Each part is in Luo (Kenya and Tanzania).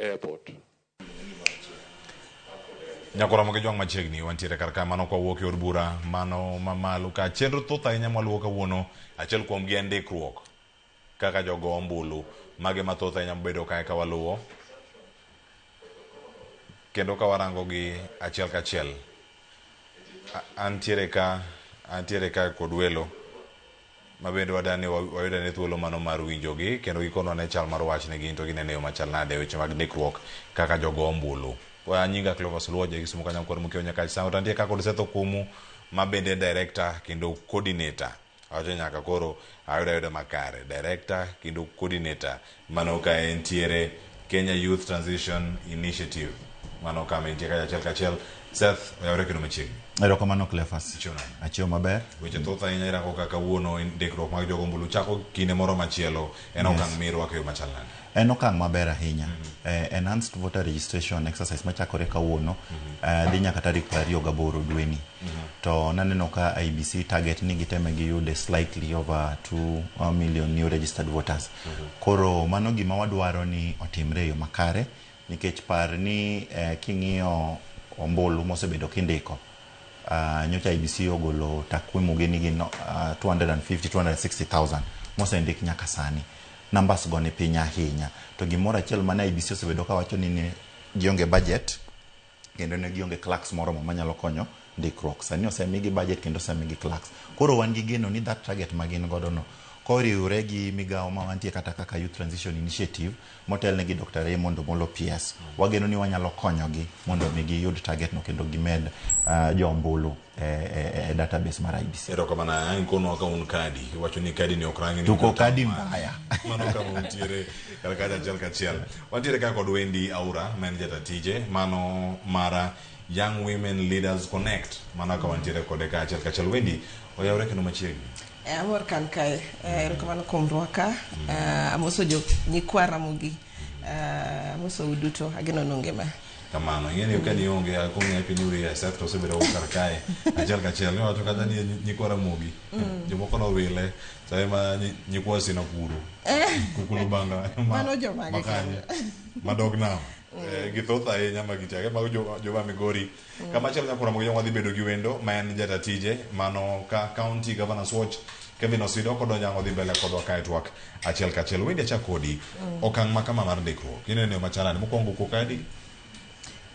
Airport. Nyakora mogi jwang' machiegni wantiere kar ka mano kwa wuok e od bura mano mamalo ka chenro thoth ahinya mwaluwo kawuono achiel kuomgi en ndikruok kaka jogo ombulu mage mathoth ahinya mobedo kae ka waluwo kendo ka warango gi achiel kachiel antiere ka antiere ka kod welo ma bende wadani wayud ane thuolo mano mar winjogi kendo gikonwa ne chal mar wach ne gin to ginene yo machal nade e weche mag ndikruok kaka jogo ombulu. Wa nyinga Clovis Luoja gi Kisumu Kanyankore Mukio Nyakach Sango to antie ka kod Seth Okumu ma bende en director kendo coordinator. Awacho nyaka koro ayudo ayuda makare. Director kendo coordinator mano ka entiere Kenya Youth Transition Initiative. Mano kama entie kacha achiel kachiel. Seth, oyawre kendo machiegni. Erokamano Cleophas. Ichiew nade? Achiew maber. Weche thoth ahinya irango ka kawuono ndikruok mag jogo ombulu chako kinde moro machielo en okang' mirwako e yo machal nade? En okang' maber ahinya. Enhanced voter registration exercise machakore kawuono dhi nyaka tarik 28 dweni. To naneno ka IEBC target ni giteme giyude slightly over 2 million new registered voters. Koro mano gima wadwaro ni otimre e yo makare nikech par ni king'iyo ombulu mosebedo kindiko nyocha IEBC ogolo takwimu gi ni gin 250 260,000 mosendik nyaka sani. Numbers go ni piny ahinya. To gimoro achiel mane IEBC osebedo kawacho ni ne gionge budget kendo ne gionge clerks moromo manyalo konyo ndikruok. Sani osemigi budget kendo osemigi clerks. Koro wan gi geno ni that target ma gin godo no koriwre gi migawo ma wantie kata kaka Youth Transition Initiative motelne gi Dr. Raymond Omolo PS, wageno ni wanyalo konyogi mondo mi giyud target no kendo gimed jo ombulu e database mar IEBC. Erokamano ang' konwa ka un kadi iwacho ni kadi ni ok rangni Tuko kadi mbaya. Mano kama untiere kar kacha achiel kachiel. Wantiere ka kod Wendy Aura ma en jata tije mano mara Young Women Leaders Connect. Mano ka wantiere kode ka achiel kachiel. Wendy, oyawre kendo machiegni. Amor kan kae. Erokamano kuom rwaka. Amoso jo nyikwa Ramogi. Amoso uduto. Ageno ni ungima. Kamano, ing'e ni ka nionge akong'e piny uri Seth to osebedo kar kae achiel kachiel. Niwacho kata ni nyikwa Ramogi. Jomoko nowile. Sae ma nyikwa Sinakuru. Kukulubanga. Mano jomage Makanye. Madog nam. Githoth ahinya ma gichake mago joma Migori. Kamachielo nyakora Ramogi wadhi bedo gi wendo ma en jata tije mano ka County Governors Watch Kevin Osido kodonjo ang' odhi mbele kodwa kae twak achiel kachiel. Wendi achak kodi. Okang' ma kama mar ndikruok. Ineno yo machal nade? Mokwongo kuo kadi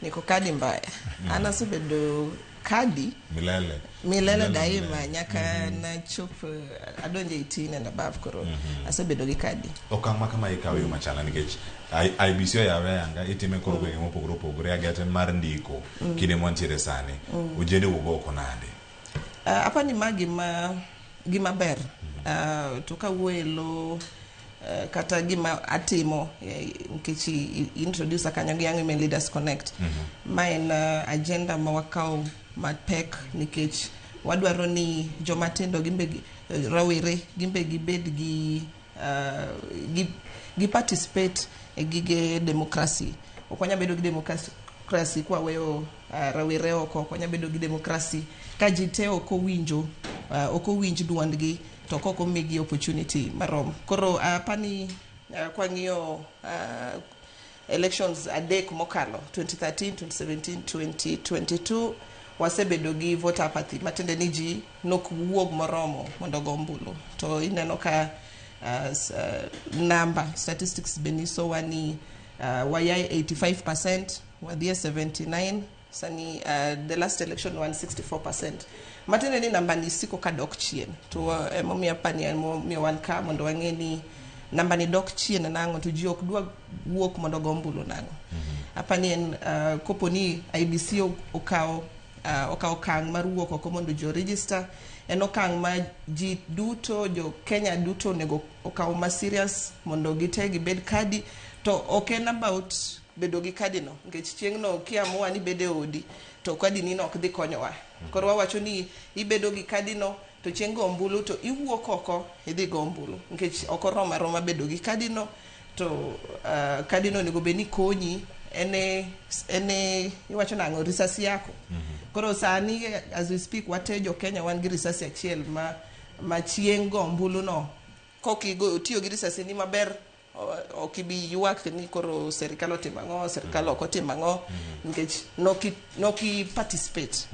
Niko kadi mbaya. An asebedo kadi milele. milele daima nyaka nachop adonjo 18 and above koro asebedo gi kadi. Okang' ma kama ikawo yo machal nade? Nikech IEBC oyawe ayanga itime koro gwenge mopogore opogore agete mar ndiko kinde mwantiere sani. Ojende wuog oko nade? Apani ma gima ber. To kawuoyo e lo kata gima atimo nikech introduce kanyo gi Young Women Leaders Connect. Ma en agenda ma wakawo mapek nikech wadwaro ni joma tindo gimbe rawere gimbe gibed gi gi participate e gige demokrasi. Ok wanyal bedo gi demokrasi kwa weyo rawere oko, ok wanyal bedo gi demokrasi ka ji te ok owinjo ok owinj duondgi to ok omigi opportunity marom. Koro apani kwang'iyo elections adek mokalo 2013, 2017, 2022 wasebedo gi voter apathy matiende ni ji nok wuog moromo mondo ogo ombulu. To ineno ka number statistics be nyisowa ni wayae 85% wadhi e 79 sani the last election wan 64%. Matiende ni namba ni siko ka dok chien. To emomiyo apani emomiyo wan ka mondo wang'e ni namba ni dok chien nang'o to ji ok dwa wuok mondo ogo ombulu nang'o. Apani en kopo ni IEBC okawo okang' mar wuok oko mondo ji oregister, en okang' ma ji duto jo Kenya duto onego okaw ma serious mondo gite gibed kadi. To ok en about bedo gi kadi no nikech chieng' no kiamua ni bedo e odi to kadi ni no ok dhi konyowa. Koro wawacho ni ibedo gi kadi no to chieng' go ombulu to iwuok oko idhi go ombulu nikech ok oromo aroma bedo gi kadi no to kadi no onego bed ni konyi ene iwacho nang'o risasi yako. Koro sani as we speak wate jo Kenya wan gi risasi achiel ma chieng' go ombulu no kok igo tiyo gi risasi ni maber. Ok ibi ywak ni koro serikal otimo ang'o, serikal ok otimo ang'o, nikech noki participate.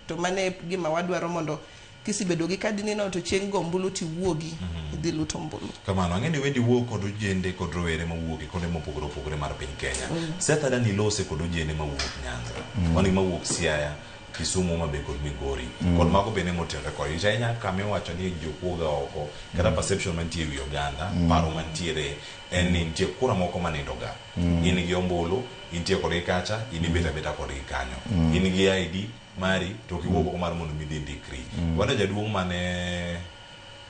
To mano e gima wadwaro, mondo kisebedo gi kadi ni no to chieng' go ombulu tiwuogi idhi luto ombulu. Kamano, ang'e ni wendi wuok kod ojende kod rowere mawuok e kuonde mopogore opogore mar piny Kenya. Seth, adani lose kod ojende mawuok Nyanza, wan gi mawuok Siaya, Kisumu, Homa Bay kod Migori, kod mago bende motenore kod nikech ahinya kama iwacho ni jokuoga oko kata perception mantie ewi oganda, paro mantiere en ni nitie kura moko manindo ga. In gi ombulu, intie kodgi kacha, in ibet abeta kodgi kanyo. In gi ID mari to ok iwuok oko mar mondo mi idhi ndikri. Wane jaduong' mane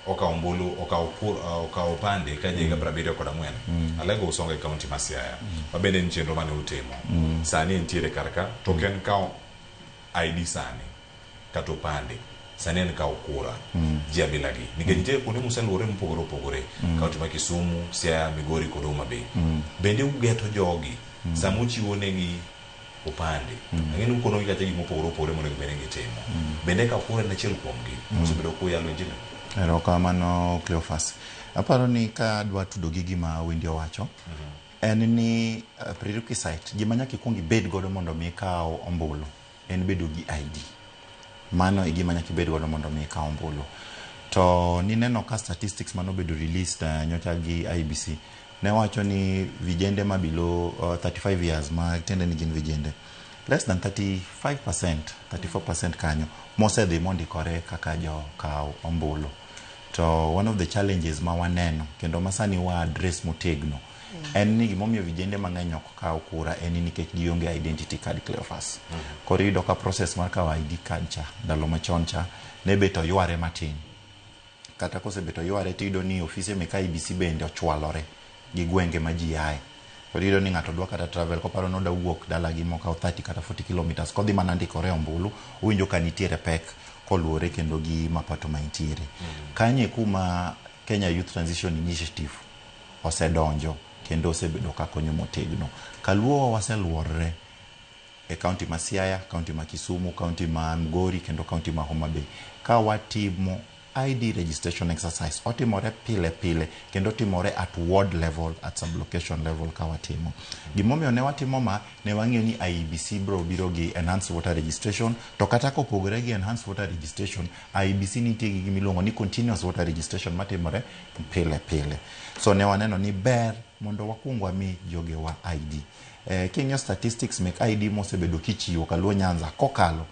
okawo ombulu, okawo kura, okawo opande ka ja higa 74, Alego Usonga e kaunti ma Siaya, ma bende en chenro mane utimo. Sani entiere kar ka, to ok en kawo ID sani kata opande, sani en kawo kura. Ji abila gi nikech nitie kuonde museluore mopogore opogore, kaunti ma Kisumu, Siaya, Migori kod Homa Bay. Bende ugeto jogi sama uchiwo negi opande? Ang'e ni ukonogi kacha gik mopogore opogore monego bed ni gitimo. Bende kawo kura en achiel kuomgi musebedo kuyalo injili? Erokamano, Cleophas. Aparo ni ka adwa tudo gi gima Wendy owacho, en ni prerequisite, gima nyaka ikuong ibed godo mondo mi ikaw ombulu en bedo gi ID. Mano e gima nyaka ibed godo mondo mi ikaw ombulu. To nineno ka statistics manobedo released nyocha gi IEBC ne wacho ni vijende ma below 35 years, ma tiende ni gin vijende, less than 35%, 34% kanyo mosedhi mondikore kaka jokaw ombulu. To one of the challenges ma waneno kendo ma sani wa address motegno en ni gimomiyo vijende mang'eny ok kaw kura en ni nikech gionge identity card, Cleophas. Koro iyudo ka process mar kawo ID card cha ndalo machon cha ne bet oyware matin. Kata kosebet oyware, tiyudo ni ofise mek IEBC bende ochwalore gi gwenge ma ji aye. Koro iyudo ni ng'ato dwa kata travel koparo ni odwa wuok dalagi mokawo 30 kata 40 kilometers kodhi mana ndikore ombulu, owinjo ka nitiere pek koluwore kendo gi mapato ma entiere. Kanyo e kuma Kenya Youth Transition Initiative osedonjo kendo osebedo ka konyo motegno. Kaluowa waseluorre e kaunti ma Siaya, kaunti ma Kisumu, kaunti ma Migori kendo kaunti ma Homa Bay ka watimo ID registration exercise. Otimore pile pile kendo otimore at ward level, at sub-location level ka watimo. Gimomiyo ne watimo ma, ne wang'eyo ni IEBC bro biro gi enhanced voter registration, to kata kopogore gi enhanced voter registration, IEBC nitie gi gimiluongo ni continuous voter registration matimore pile pile. So ne waneno ni ber mondo wakuong wami jogewa ID. King'iyo statistics mek ID mosebedo kichiwo Kaluo Nyanza kokalo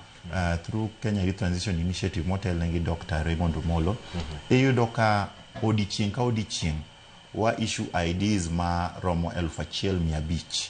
through Kenya Youth Transition Initiative motelne gi Dr. Raymond Omolo, iyudo ka odiechieng' ka odiechieng' wa issue IDs ma romo 1500,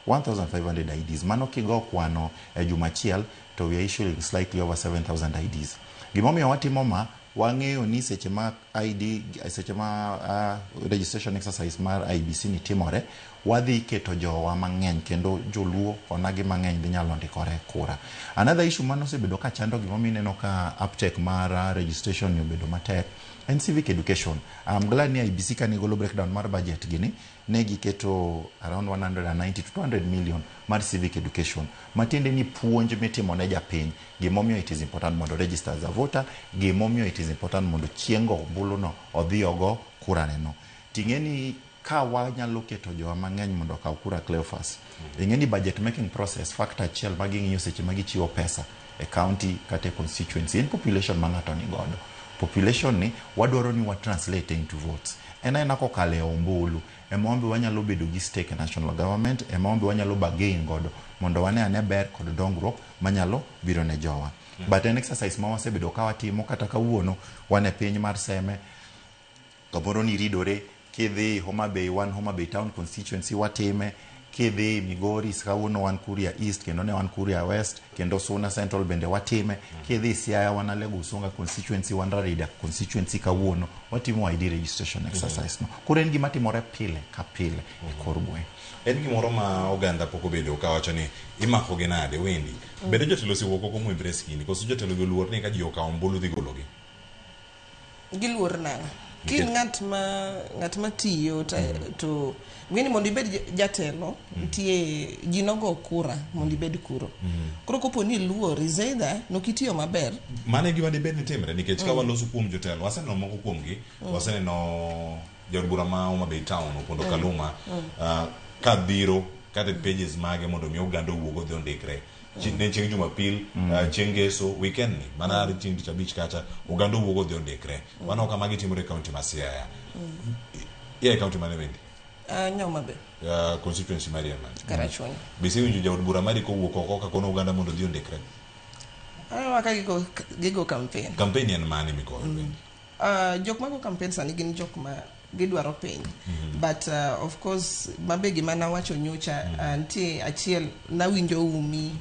1500 IDs. Mano kigo kwano e juma achiel to we are issuing slightly over 7000 IDs. Gimomiyo watimo ma, wang'eyo ni seche ma ID, seche ma registration exercise mar IEBC ni timore, wadhi keto jowa mang'eny kendo joluo onagi mang'eny dhi nyalo ndikore kura. Another issue mane osebedo ka chando gimomiyo ineno ka uptake mar registration ni obedo matek en civic education. I'm glad ni IEBC kane golo breakdown mar budget gini, ne giketo around 190 to 200 million mar civic education, matiende ni puonj mitimo ne japiny gimomiyo it is important mondo register as a voter, gimomiyo it is important mondo chieng' go ombulu no odhi ogo kura ne no. Ting'e ni ka wanyalo keto jowa mang'eny mondo okaw kura, Cleophas, ing'e ni budget making process, factor achiel ma ging'iyo seche ma gichiwo pesa e county kata e constituency en population ma ng'ato ni godo. Population ni wadwaro ni wa translate into votes en aena kokalo e ombulu ema wambe wanyalo bedo gi stake e national government, ema wambe wanyalo bargain godo mondo wane ane ber kod dongruok manyalo biro ne jowa. But en exercise ma wasebedo ka watimo. Kata kawuono wan e piny mar Seme, kamoro ni ridore. Kidhi Homa Bay, wan Homa Bay Town constituency watime. Kidhi Migori, kawuono wan Kuria East, kendo ne wan Kuria West, kendo Suna Central bende watime. Kidhi Siaya, wan Alego Usonga constituency, wan Rarieda constituency, kawuono watimo ID registration exercise no. Koro en gima timore pile ka pile e kor gweng'. En gimoro ma oganda pok obedo kawacho ni imako gi nade wendi. Bende jotelo osewuok oko mo embrace gini, koso jotelo gi oluor ni ka ji okawo ombulu dhi gologi? Giluor nang'o? Kin ng'at ma tiyo to ng'eni mondo ibed jatelo, nitie ji nogo kura mondo ibed kuro. Koro kopo ni iluor is either nok itiyo maber. Mano e gima dibed ni timre nikech ka waloso kuom jotelo, waseneno moko kuomgi, waseneno Jaod bura ma Homa Bay Town Opondo Kaluma ka dhiro kata e pages mage mondo mi oganda owuog odhi ondikre. Ne chieng' Jumapil, chieng' Ngeso, weekend ni, mana chieng' tich abich kacha, oganda owuog odhi ondikre. Mano kama gitimore e kaunti ma Siaya. Iya e kaunti mane bende? Homa Bay. Constituency mari en mane? Karachuonyo. Be isewinjo jaod bura mari kowuok oko ka kono oganda mondo odhi ondikre? Aneno ka gigo campaign. Campaign en mane mikoyo bende? Jok mago campaign sani gin jok ma gidwaro piny. But of course, mabe gima nawacho nyocha, nitie achiel nawinjo umi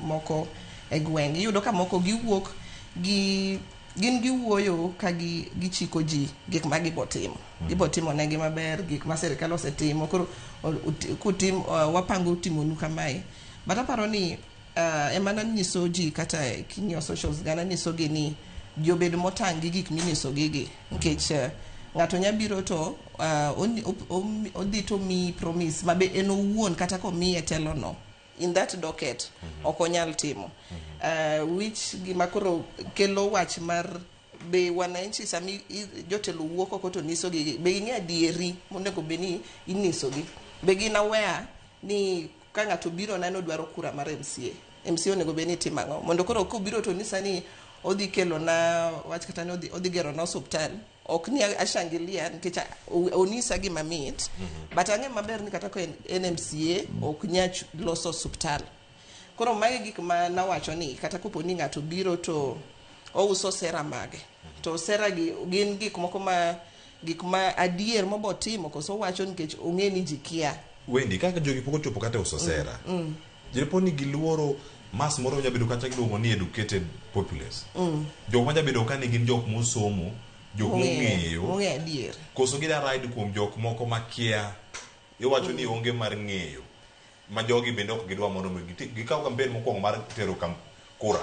moko e gweng'. Iyudo ka moko giwuok gi gin giwuoyo ka gichiko ji gik ma gibo timo. Gibo timo negi maber, gik ma sirikal osetimo. Koro kutim, wapango timonu kamae. But aparo ni ema nanyiso ji kata king'iyo socials ga nanyiso gi ni ji obed motang' gi gik minyiso gigi nikech ng'ato nya biro to odhi to miyi promise ma be en owuon kata komiye telo no in that docket ok onyal timo, which gima koro kelo wach mar be wananchi sami jotelo wuok oko to nyisogi be ging'e adieri monego bed ni inyisogi, be gin aware ni ka ng'ato biro neno dwaro kura mar MCA, MCA onego bed ni timo ang'o mondo koro kobiro to nyisa ni odhi kelo na wach kata ni odhi gero na osuptal, ok ni ashangilia nikech onyisa gima mit, but ang'e maber ni kata ka en MCA ok nyal loso osuptal. Koro magi gik ma nawacho ni kata kopo ni ng'ato biro to ouso sera mage, to sera gi gin gik moko ma gik ma adier mobo timo koso owacho nikech ong'e ni ji kia. Wendi, kaka jogi pok ochopo kata e uso sera, jipo ni giluoro mas moro nyabedo kacha giluongo ni educated populace. Jok ma nyabedo ka ni gin jok mosomo, jok mong'eyo, mong'eyo adier. Koso gida ride kuom jok moko makia, iwacho ni onge mar ng'eyo ma jogi bende ok gidwa mondo mi gikaw campaign mokwongo mar tero kura.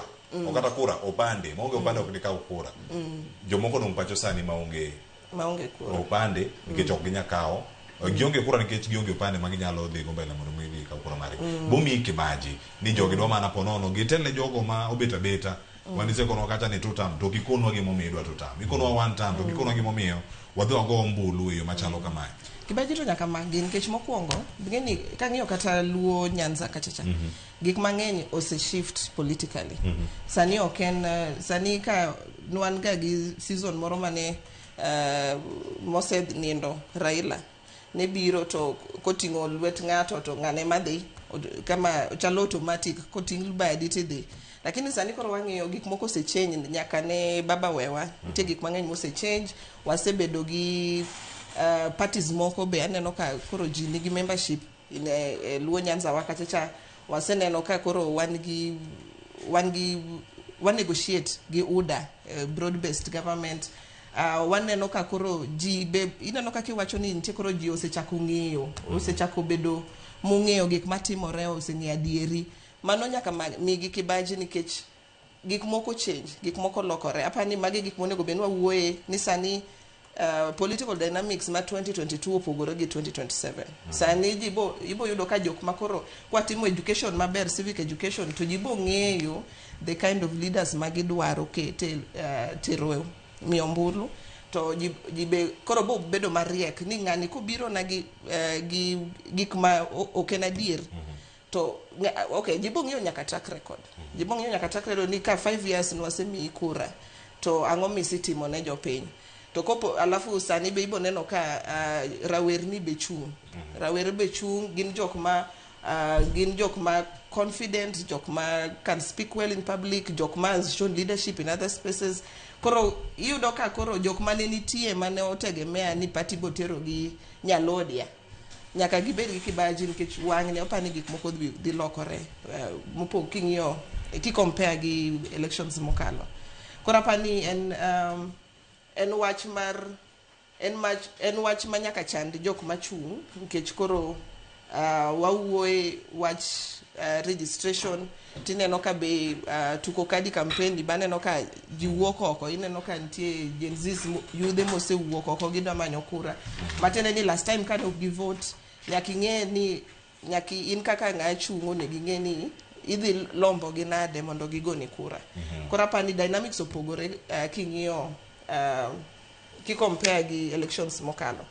Ok kata kura, opande. Maonge opande ok gikaw kura. Jomoko odong' pacho sani maonge maonge kura opande nikech ok ginya kawo. Gionge kura nikech gionge opande ma ginyalo dhi go mbele mondo mi gikaw kura margi. Bomiyi kibaji ni jogi dwa mana ponono gitel ne jogo ma obet abeta. Wan isekonwa kacha ni two term to ok ikonwa gimomiyo idwa two term. Ikonwa one term to ok ikonwa gimomiyo wadhi wago ombulu e yo machalo kamae. Kibaji to nyaka makgi nikech mokwongo ing'eni kang'iyo kata Luo Nyanza kachacha gik mang'eny ose shift politically. Sani ok en sani ka nwan ga gi season moro mane mosenindo Raila ne biro to koting'o lwet ng'ato to ng'ane madhi kama chalo automatic koting' badi tidhi, lakini sani koro wang'iyo gik moko ose change nyaka ne baba wewa nitie gik mang'eny mose change. Wasebedo gi parties moko be aneno ka koro ji nigi membership in e Luo Nyanza wa kacha cha waseneno ka koro wan gi wa negotiate gi UDA, broad based government. Waneno ka koro ji be ineno kaka iwacho ni nitie koro ji osechako ng'eyo, osechako bedo mong'eyo gik matimore, oseng'eyo adieri. Mano nyaka migi kibaji nikech gik moko change, gik moko lokore. Apani magi gik monego bed ni wawuoye ni sani political dynamics ma 2022 opogore gi 2027. Sani ji bo ibo yudo ka jok makoro kwatimo education maber, civic education, to ji bo ng'eyo the kind of leaders ma gidwaro kete tero miyo ombulu to ji be koro bo bedo mariek ni ng'ani kobiro na gi gik ma ok en adier to okay, ji bo ng'iyo nyaka track record, ji bo ng'iyo nyaka track record ni ka 5 years nwasemiyi kura to ang'o misetimo ne jopiny. To kopo alafu sani be ibo neno ka rawerni be chung', rawere be chung', gin jok ma confident, jok ma can speak well in public, jok ma has shown leadership in other spaces. Koro iyudo ka koro jok mane nitie mane otegemea ni party botero gi nyalodia nyaka gibed gi kibaji nikech wang'ni apani gik moko dhi lokore mopog king'iyo kicompare gi elections mokalo. Koro apani en wach mar en mach, en wach ma nyaka chand jok machung' nikech koro wawuoye wach registration tineno ka be tuko kadi campaign baneno ka ji wuok oko, ineno ka nitie Gen Zs yudhe mosewuok oko gidwa manyo kura, matiende ni last time kane ok gi vote nyaka ing'e ni nyaka in kaka ng'a chung' onego ing'e ni idhi lombo gi nade mondo gigoni kura. Koro apani dynamics opogore king'iyo kicompare gi elections mokalo.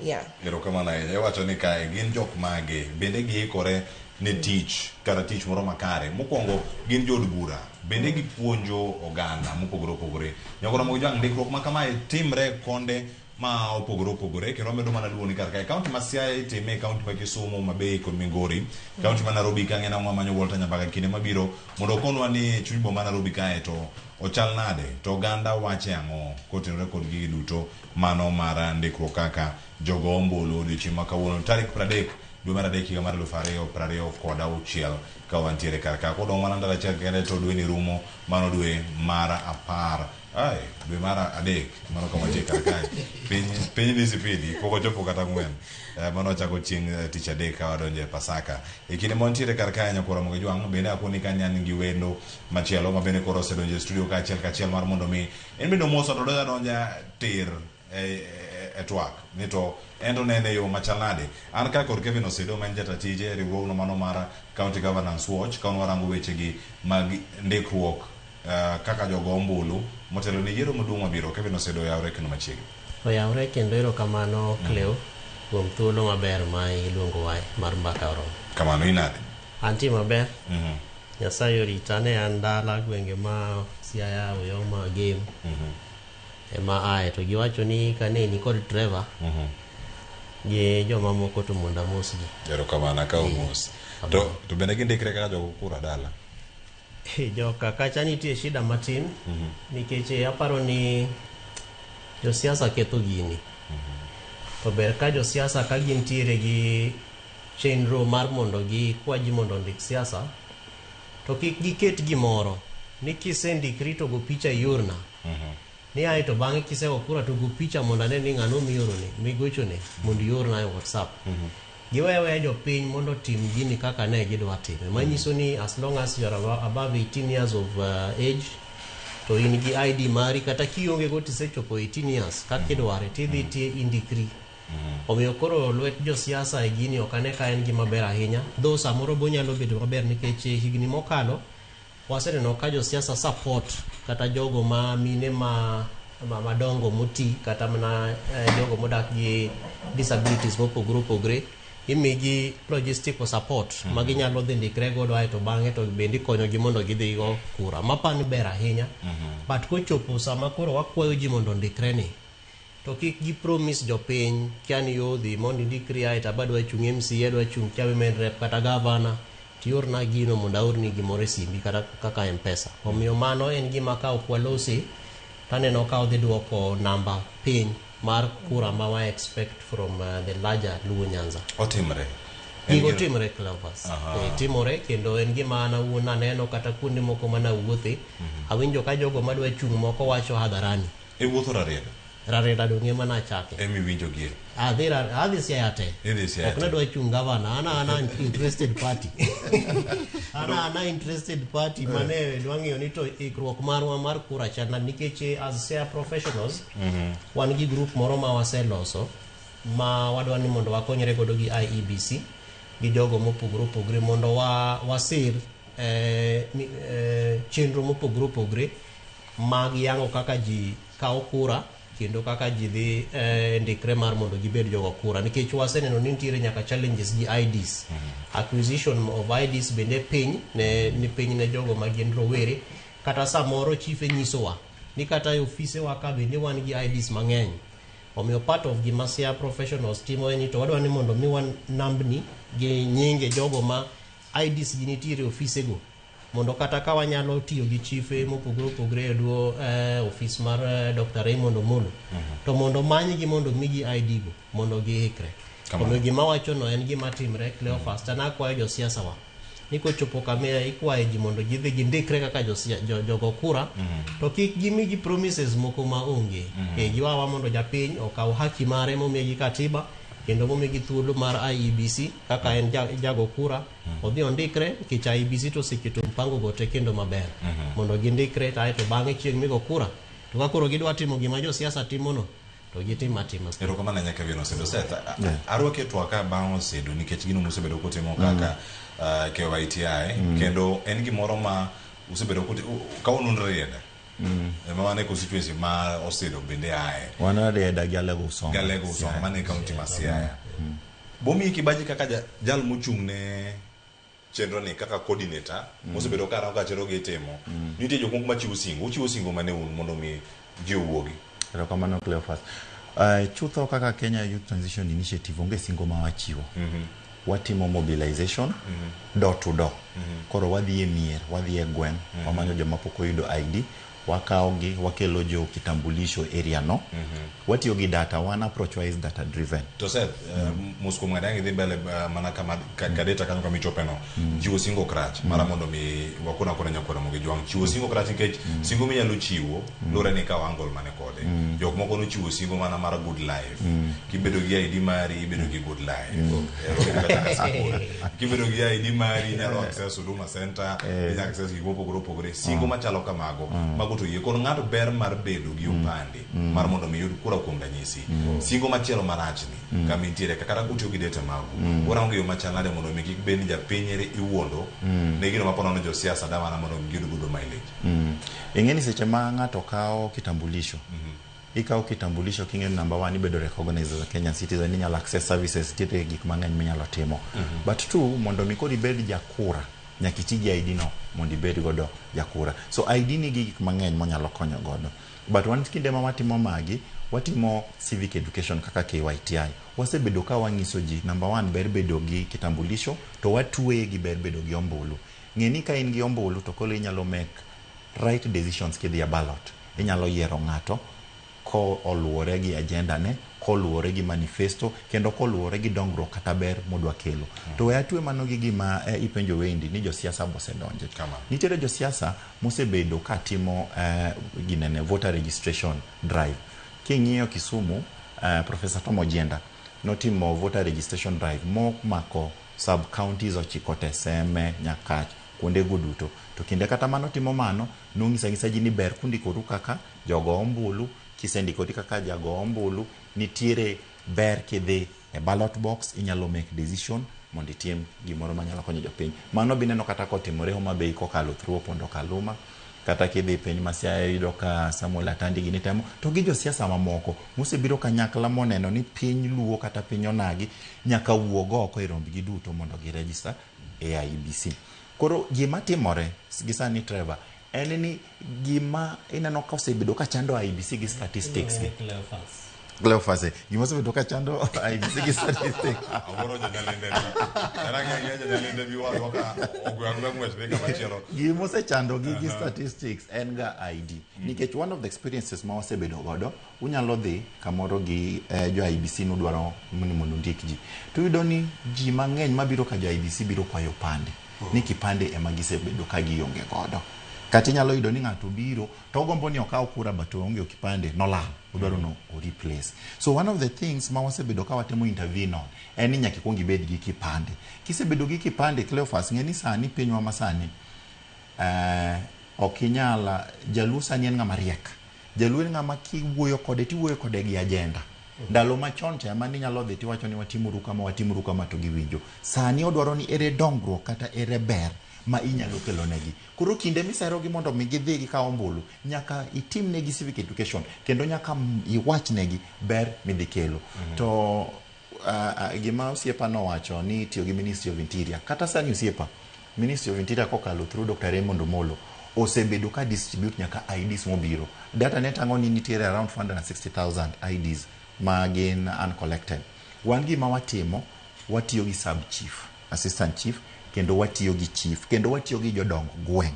Yeah. Erokamano ahinya. Iwacho ni kae gin jok mage bende giikore ne tich kata tich moro makare. Mokwongo gin jood bura bende gipuonjo oganda mopogore opogore. Nyakoro mogo jwang' ndikruok ma kamae timre konde ma opogore opogore kendo wamedo mana luwo ni kar kae kaunti ma Siaya itime, kaunti ma Kisumu, Mabei kod Migori, kaunti ma Nairobi ka ng'e wamanyo Walter Nyambaka kinde mabiro mondo okonwa ni chuny boma ma Nairobi kae to ochal nade to oganda wache ang'o kotenore kod gigi duto mano mar ndikruok kaka jogo ombulu odiochieng' ma kawuono tarik 30 dwe mar adek higa mar 2026 ka wantiere kar ka kodong' mana ndalo achiel kende to dweni rumo mano dwe mar 10 ai dwe mar adek mano kama wantie kar kae piny piny dhi sipidi pok ochopo kata 4. Mano wachako chieng' tich adek ka wadonjo e Pasaka. E kinde ma wantiere kar kae nyakwara Ramogi Jwang' bende akoni ka an gi wendo machielo ma bende koro osedonjo e studio kaachiel kachiel mar mondo mi en bende omosa to donjo adonja tir e twak ni to en to nene yo machal nade. An ka kod Kevin Osedo ma en jata tije e riwruogno mano mar County Governance Watch ka warango wechegi mag ndikruok kaka jogo ombulu motelo ne yiero maduong' mabiro. Kevin Osedo oyawre kendo machiegni. Oyawre kendo erokamano Cleo kuom thuolo maber ma iluongowa mar mbaka oromo. Kamano inade? Antie maber. Nyasaye orita ne an dala gwenge ma Siaya, Uyoma, Gem ema aye to giwacho ni kane ni kod Trevor gi jomamoko to mondo amosgi. Erokamano akawo mos. To bende gindikre kaka jogo kura dala? Joka kacha nitie shida matin nikech aparo ni josiasa ketho gini. To ber ka josiasa ka gintiere gi chenro mar mondo gikwa ji mondo ondik siasa to kik giket gimoro ni kisendikri to go picha iorna. Ni ae to bang'e kisego kura to go picha mondo ane ni ng'ano miorone migochone mondo iorna e WhatsApp. Giweyo aweya jopiny mondo otim gini kaka ne gidwa time. Manyiso ni as long as you are above 18 years of age to in gi ID mari kata kionge go tisechopo 18 years kaka idware tidhi ti indikri. Omiyo koro lwet josiasa e gini ok ane ka en gima ber ahinya. Though samoro bonyalo bedo maber nikech higni mokalo waseneno ka josiasa support kata jogo ma mine ma madongo moti kata mana jogo modak gi disabilities mopogore opogore imigi logistical support ma ginyalo dhi ndikre godo aeto bang'e to bende ikonyogi mondo gidhi go kura. Mapani ber ahinya. But kochopo sama koro wakwayo ji mondo ondikre ni to kik gi promise jopiny kia ni yo dhi mondo indikri aeto abadwa chung' MCA adwa chung' kia women rep kata gavana tiorna gino mondo aorni gimoro e simbi kata kaka M-Pesa. Omiyo mano en gima ka ok walosi taneno ka odhi duoko namba piny mar kura ma wa expect from the larger Luo Nyanza. Otimre. Gigo timre Clovers. Timore kendo en gima an awuon aneno kata kuonde moko manawuothe. Awinjo ka jogo madwa chung' moko wacho hadharani. Iwuotho Rarieda? Rarieda dong' ema nachake. Emiwinjo gie? Adhi Siaya te. Idhi Siaya Ok te. nadwa chung' gavana, an ana interested party. An ana interested party mane dwa ng'iyo ni to ikruok marwa mar kura chal nade nikech as Siaya professionals wan gi group moro ma waseloso ma wadwa ni mondo wakonyre godo gi IEBC gi jogo mopogore opogore mondo wasir chenro mopogore opogore mag yango kaka ji kawo kura kendo kaka ji dhi ndikre mar mondo gibed jogo kura nikech waseneno ni nitiere nyaka challenges gi IDs. Acquisition of IDs bende piny ne ni piny ne jogo ma gin rowere kata samoro chife nyisowa ni kata e ofisewa ka bende wan gi IDs mang'eny. Omiyo part of gima Siaya professionals timo en ni to wadwa ni mondo miwa nambni gi nyinge jogo ma IDs gi nitiere e ofisego mondo kata ka wanyalo tiyo gi chife mopogore opogore e duo ofis mar Dr. Raymond Omolo to mondo manygi mondo migi ID go mondo giikre. Omiyo gima wachono en gima timre Cleophas. To nakwayo josiasa wa ni kochopo kama ikwayo ji mondo gidhi gindikre kaka jogo kura to kik gimigi promises moko ma onge. Giwawa mondo japiny okaw haki mare momiye gi katiba kendo momigi thuolo mar IEBC kaka en jago kura odhi ondikre nikech IEBC to oseketo mpango go te kendo maber mondo gindikre to aeto bang'e chieng' migo kura to ka koro gidwa timo gima josiasa timono to gitim atima. Erokamano ahinya Kevin Osedo. Seth, arwaki e twak ka bang' Osedo nikech gino musebedo kutimo kaka KYTI kendo en gimoro ma usebedo ka unun Rarieda. Ema wan e constituency ma Osido bende ae. Wan Rarieda gi Alego Usonga. Gi Alego Usonga mane county ma Siaya. Bomiyi kibaji kaka jal mochung' ne chenro ni kaka coordinator mosebedo ka rango ka chenro gi itimo. Nitie jok moko machiwo singo. Uchiwo singo mane un mondo mi ji owuogi? Erokamano Cleophas. Chutho kaka Kenya Youth Transition Initiative onge singo ma wachiwo. Watimo mobilization door to door. Koro wadhi e mier, wadhi e gweng', wamanyo joma pok oyudo ID, wakawogi, wakelo jo kitambulisho area no. Watiyo gi data, one approach wa is data driven. To Seth, mos kuom ng'ado ang' idhi mbele mana kama ka data kanyo kama ichope no. Chiwo singo ok rach mana mondo mi wakon akona nyakwar Ramogi Jwang'. Chiwo singo ok rach nikech singo minyalo chiwo luwore ni ikawo angle mane kode. Jok moko nochiwo singo mana mar good life. Kibedo gi ID mari ibedo gi good life. Obedo kata ka sikul. Kibedo gi ID mari inyalo access Huduma Center, inyalo access gik mopogore opogore. Singo machalo kamago, mago to yie. Koro ng'ato ber mar bedo gi opande mar mondo mi yud kura kuom ranyisi. Singo machielo marachni kama intiere kata kutiyo gi data magu. Urango yo machal nade mondo mi kik bed ni japiny ere iwuondo ne gino ma ponono josiasa da mana mondo giyud godo mileage. Ing'e ni seche ma ng'ato kawo kitambulisho, ikawo kitambulisho king'e ni number one ibedo recognized as a Kenyan citizen, inyalo access services, nitiere gik mang'eny minyalo timo. But two, mondo mi koro ibed jakura, nyaka iti gi ID no mondo ibed godo jakura. So ID nigi gik mang'eny monyalo konyo godo. But wan kinde ma watimo magi, watimo civic education kaka KYTI. Wasebedo ka wang'iso ji, number one, ber bedo gi kitambulisho, to watweye gi ber bedo gi ombulu. Ng'e ni ka in gi ombulu to koro inyalo make right decisions kidhi e ballot. Inyalo yiero ng'ato ko oluwore gi agenda ne, koluwore gi manifesto, kendo koluwore gi dongruok kata ber modwa kelo. To we atwe mano gi gima ipenjo Wendy ni josiasa bosedonje. Nitiere josiasa mosebedo ka timo ginene voter registration drive. King'iyo Kisumu, Professor Tom Ojienda notimo voter registration drive momako sub counties ochiko te, Seme, Nyakach, kuondego duto. To kinde kata manotimo mano, nong'iso ang'isa ji ni ber kundikoru kaka jogo ombulu, kisendikori kaka jago ombulu, nitiere ber kidhi e ballot box, inyalo make decision mondo itim gimoro manyalo konyo jopiny. Mano bineno kata kotimore Homa Bay kokalo through Opondo Kaluma, kata kidhi piny ma Siaya iyudo ka Samuel Atandi gini temo, to gi josiasa mamoko mosebiro kanyakla moneno ni piny Luo kata piny Onagi nyaka wuog oko e rombgi duto mondo gi register e IEBC. Koro gima timore gi sani Trevor, en ni gima ineno ka osebedo ka chando IEBC gi statistics gi. Cleophas, gima osebedo ka chando IEBC gi statistics. Awuoro jonyalende bi. Kata ng'e jonyalende bi wadwa ka ogwe agwe ng'wech dhi kama chielo. Gima osechando gi gi statistics en ga ID. Nikech one of the experiences ma wasebedo godo, unyalo dhi kamoro gi jo IEBC nudwaro ni mondo undik ji. To iyudo ni ji mang'eny mabiro ka jo IEBC biro kwayo opande. Ni kipande ema gisebedo ka gionge godo. Kata inyalo yudo ni ng'ato biro to ogombo ni okaw kura but oonge kipande, nolal, odwaro no o replace. So one of the things ma wasebedo ka watemo intervene on en ni nyaka ikuong ibed gi kipande. Kisebedo gi kipande, Cleophas, ng'e ni sani pinywa ma sani ok inyal, Jaluo sani en ng'ama riek. Jaluo en ng'ama kiwuoyo kode tiwuoyo kode gi agenda. Ndalo machon cha ema ninyalo dhi tiwacho ni watimuru kama, watimuru kama to giwinjo. Sani odwaro ni ere dongruok kata ere ber ma inyalo kelo negi. Koro kinde miserogi mondo mi gidhi gikaw ombulu, nyaka itim negi civic education kendo nyaka iwach negi ber midhi kelo. To gima osiepa nowacho ni tiyo gi Ministry of Interior, kata sani osiepa, Ministry of Interior kokalo through Dr. Raymond Omolo osebedo ka distribute nyaka IDs mobiro. Data ne tang'o ni nitiere around 460,000 IDs ma gin uncollected. Wan gima watimo, watiyo gi sub chief, assistant chief, kendo watiyo gi chief, kendo watiyo gi jodong gweng'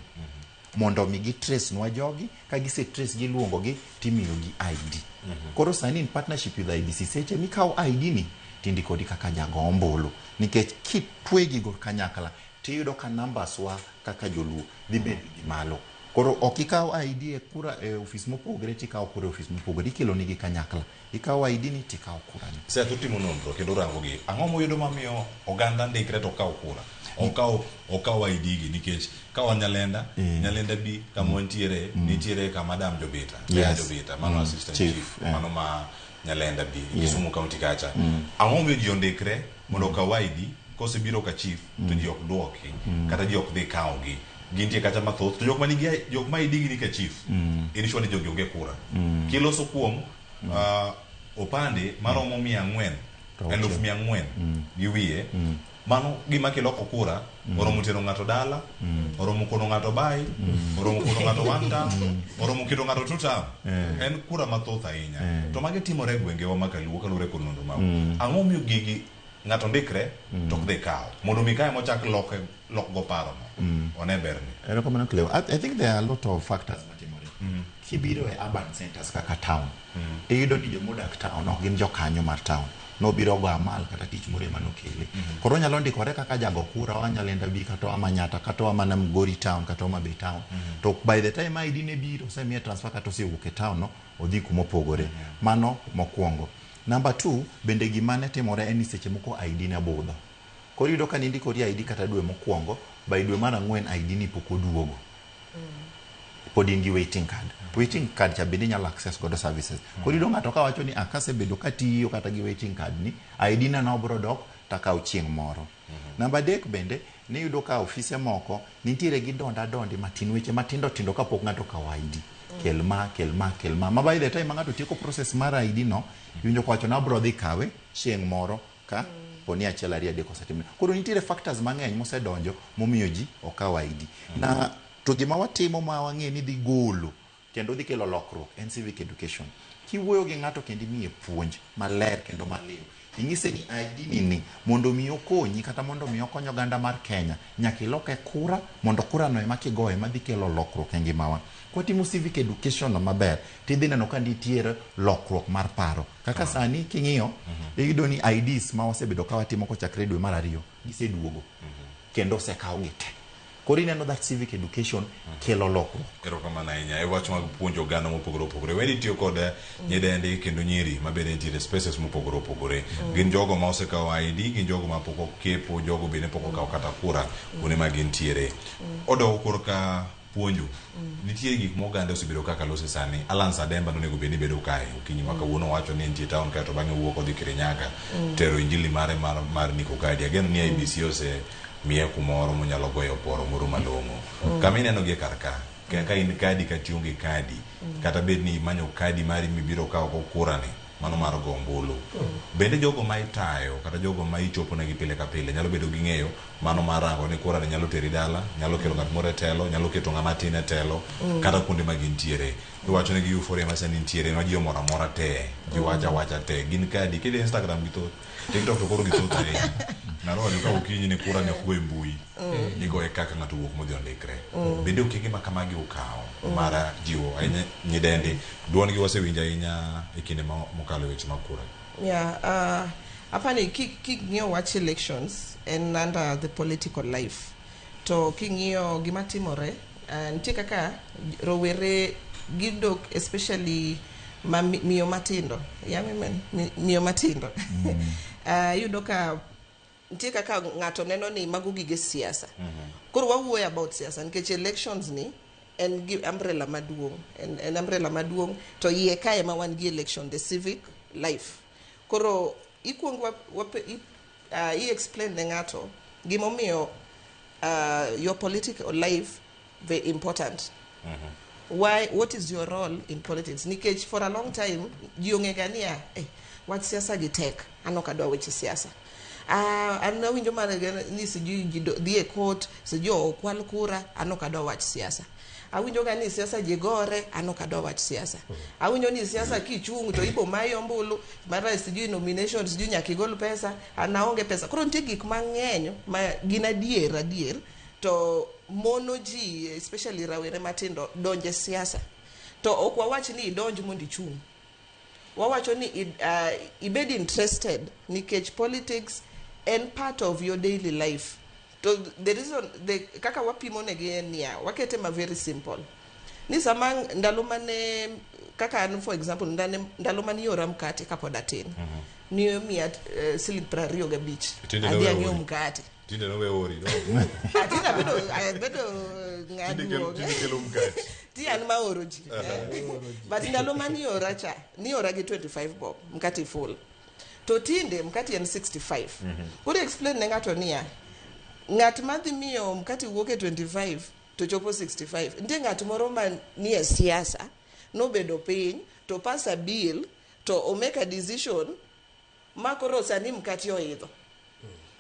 mondo mi gi trace nwa jogi, ka gise trace giluongo gi timiyo gi ID. Koro sani in partnership with IEBC, seche mikawo ID ni tindikori kaka jago ombulu, nikech kitwe gigo kanyakla tiyudo ka numbers wa kaka joluo dhi bedo gi malo. Koro ok ikaw ID e kura e ofis mopogre tikawo kura e ofis mopogre, ikelo nigi kanyakla. Ikawo ID ni tikawo kura ni. Seth utimo nonro kendo urango gi. Ang'o moyudo mamiyo oganda ndikre to kawo kura? Okaw ID gi nikech ka wan Nyalenda, Nyalenda bi kama wantiere, nitiere ka Madam Jobita, Jobita, mano assistant chief, mano ma Nyalenda bi, Kisumu County kacha. Ang'o momiyo ji ondikre mondo okaw ID, kosebiro ka chief to ji ok duoki, kata ji ok dhi kawogi. Gintie kacha mathoth to jok manigi jok ma ID gi ni ka chief. In sure ni jogi onge kura. Kiloso kuom opande maromo 400, 400,000 gi wiye. Mano gima kiloko kura oromo tero ng'ato dala, oromo kono ng'ato bai, oromo kono ng'ato one term, oromo keto ng'ato two term. En kura mathoth ahinya. To magi timore e gwengewa ma kaluo kaluwore kod nonro mau. Ang'o momiyo gigi ng'ato ndikre to ok dhi kawo? Mondo mi kae mochak loke lok go paro no. One berni. Erokamano Cleo. I think there are a lot of factors matimore. Kibiro e urban centers kaka town, iyudo ni jomodak town ok gin jokanyo mar town. Nobiro go amal kata tich moro ema nokele. Koro onyalo ndikore kaka jago kura, oa Nyalenda B kata oa Manyata kata oa mana Migori town kata Homa Bay town. To by the time ID ne biro, osemiye transfer kata osewuok e town no, odhi kumopogore. Mano mokwongo. Number two, bende gima ne timore en ni seche moko ID ne budho. Koro iyudo ka nindikori ID kata dwe mokwongo, by dwe mar ang'wen ID ni pok oduogo. Pod in gi waiting card. Waiting card cha bende inyalo access godo services. Koro iyudo ng'ato kawacho ni akasebedo katiyo kata gi waiting card ni, ID na no bro dok takaw chieng' moro. Namba adek bende, niyudo ka ofise moko nitiere gi donda dondi matin, weche matindo tindo kapok ng'ato okawo ID. Kel ma, kel ma, kel ma. Ma by the time ma ng'ato tieko process mar ID no, iwinjo kowacho ni abro dhi kawe chieng' moro ka poni achiel ariyo adek osetimre. Koro nitiere factors mang'eny mosedonjo momiyo ji okawo ID. Na to gima watimo ma wang'e ni dhi golo kendo dhi kelo lokruok en civic education. Kiwuoyo gi ng'ato kendo imiye puonj maler kendo maliw, inyise ni ID ni ni mondo mi okonyi kata mondo mi okony oganda mar Kenya, nyaka iloke kura mondo kura no ema kigoyo ema dhi kelo lokruok e ngimawa. Kwatimo civic education no maber, tidhi neno ka nitiere lokruok mar paro. Kaka sani king'iyo, iyudo ni IDs ma wasebedo ka watimo kochakre dwe mar ariyo, giseduogo. Kendo osekawgi te. Koro ineno that civic education kelo lokruok. Erokamano ahinya. E wach mag puonjo oganda mopogore opogore. Weni tiyo kod nyidendi kendo nyiri ma bende nitiere spaces mopogore opogore. Gin jogo ma osekawo ID, gin jogo ma pok okepo, jogo bende pok okawo kata kura kuonde ma gintiere. Odok korka puonjo. Nitie gik ma oganda osebedo kaka lose sani. Alan Sademba nonego bed ni bedo kae okinyi ma kawuono owacho ni entie town kae to bang'e owuok odhi Kirinyaga tero injili mare mar ndiko kadi. Ageno ni IEBC ose miye kumoro monyalo goyo oporo moro malong'o. Kama ineno gi e kar ka, ka in kadi kata ionge kadi, kata bed ni imanyo kadi mari mibiro kawo go kura ni, mano mar go ombulu. Bende jogo ma itayo kata jogo ma ichopo negi pile ka pile nyalo bedo gi ng'eyo mano mar rango ni kura ni nyalo teri dala, nyalo kelo ng'at moro e telo, nyalo keto ng'ama tin e telo, kata kuonde ma gintiere. Iwacho ni gi euphoria ma sani nitiere ma ji omoro amora te, ji wacho awacha te, gin kadi, kidhi Instagram gi thoth, TikTok to koro gi thoth ahinya. Ng'ato wacho ka okinyi ni kura ni ok go e mbui, igoye kaka ng'ato owuok modhi ondikre. Bende okenge ma kamagi ukawo mar jiwo ahinya nyidendi, duondgi wasewinjo ahinya e kinde mokalo e weche mag kura. Yeah, apani king'iyo wach elections en under the political life. To king'iyo gima timore, nitie kaka rowere gidok especially ma miyo matindo. Yeah, women, miyo matindo. Iyudo ka nitie kaka ng'ato neno ni mago gige siasa. Koro wawuoyo about siasa nikech elections ni en gi umbrella maduong', en umbrella maduong' to iye kae ma wan gi election, the civic life. Koro ikuong i explain ne ng'ato gimomiyo your political life very important. Why, what is your role in politics? Nikech for a long time ji ong'e ga niya, wach siasa gi tek, an ok adwa weche siasa. An awinjo mana ni sijui ji dhi e court, sijui okwal kura, an ok adwa wach siasa. Awinjo ga ni siasa ji gore, an ok adwa wach siasa. Awinjo ni siasa kichung' to ibo mayi ombulu, mara sijui nomination, sijui nyaka igol pesa, an aonge pesa. Koro nitie gik mang'eny ma gin adier adier, to mono ji, especially rawere matindo, donje siasa. To ok wawach ni idonj mondo ichung'. Wawacho ni ibed interested nikech politics en part of your daily life. To the reason, the, kaka wapimo negi en niya, wakete ma very simple. Ni sama ndalo mane, kaka an for example, ndalo mane iora mkate kapod atin, ni miya siling 25, Tinde adhi nowe ang'iew ori. mkate. Tinde nowe ori, no? Tinde abedo Tinde ng'aduong'. tinde kelo mkate. Ti an maoro ji. But ndalo mane iora cha, niora gi 25 bob, mkate full. To tinde mkate en 65. Koro explain ne ng'ato niya, ng'at madhi miyo mkate wuok e 25 to chopo 65. Nitie ng'at moro ma nie siasa nobedo piny to pass a bill to o make a decision ma koro sani mkati oidho.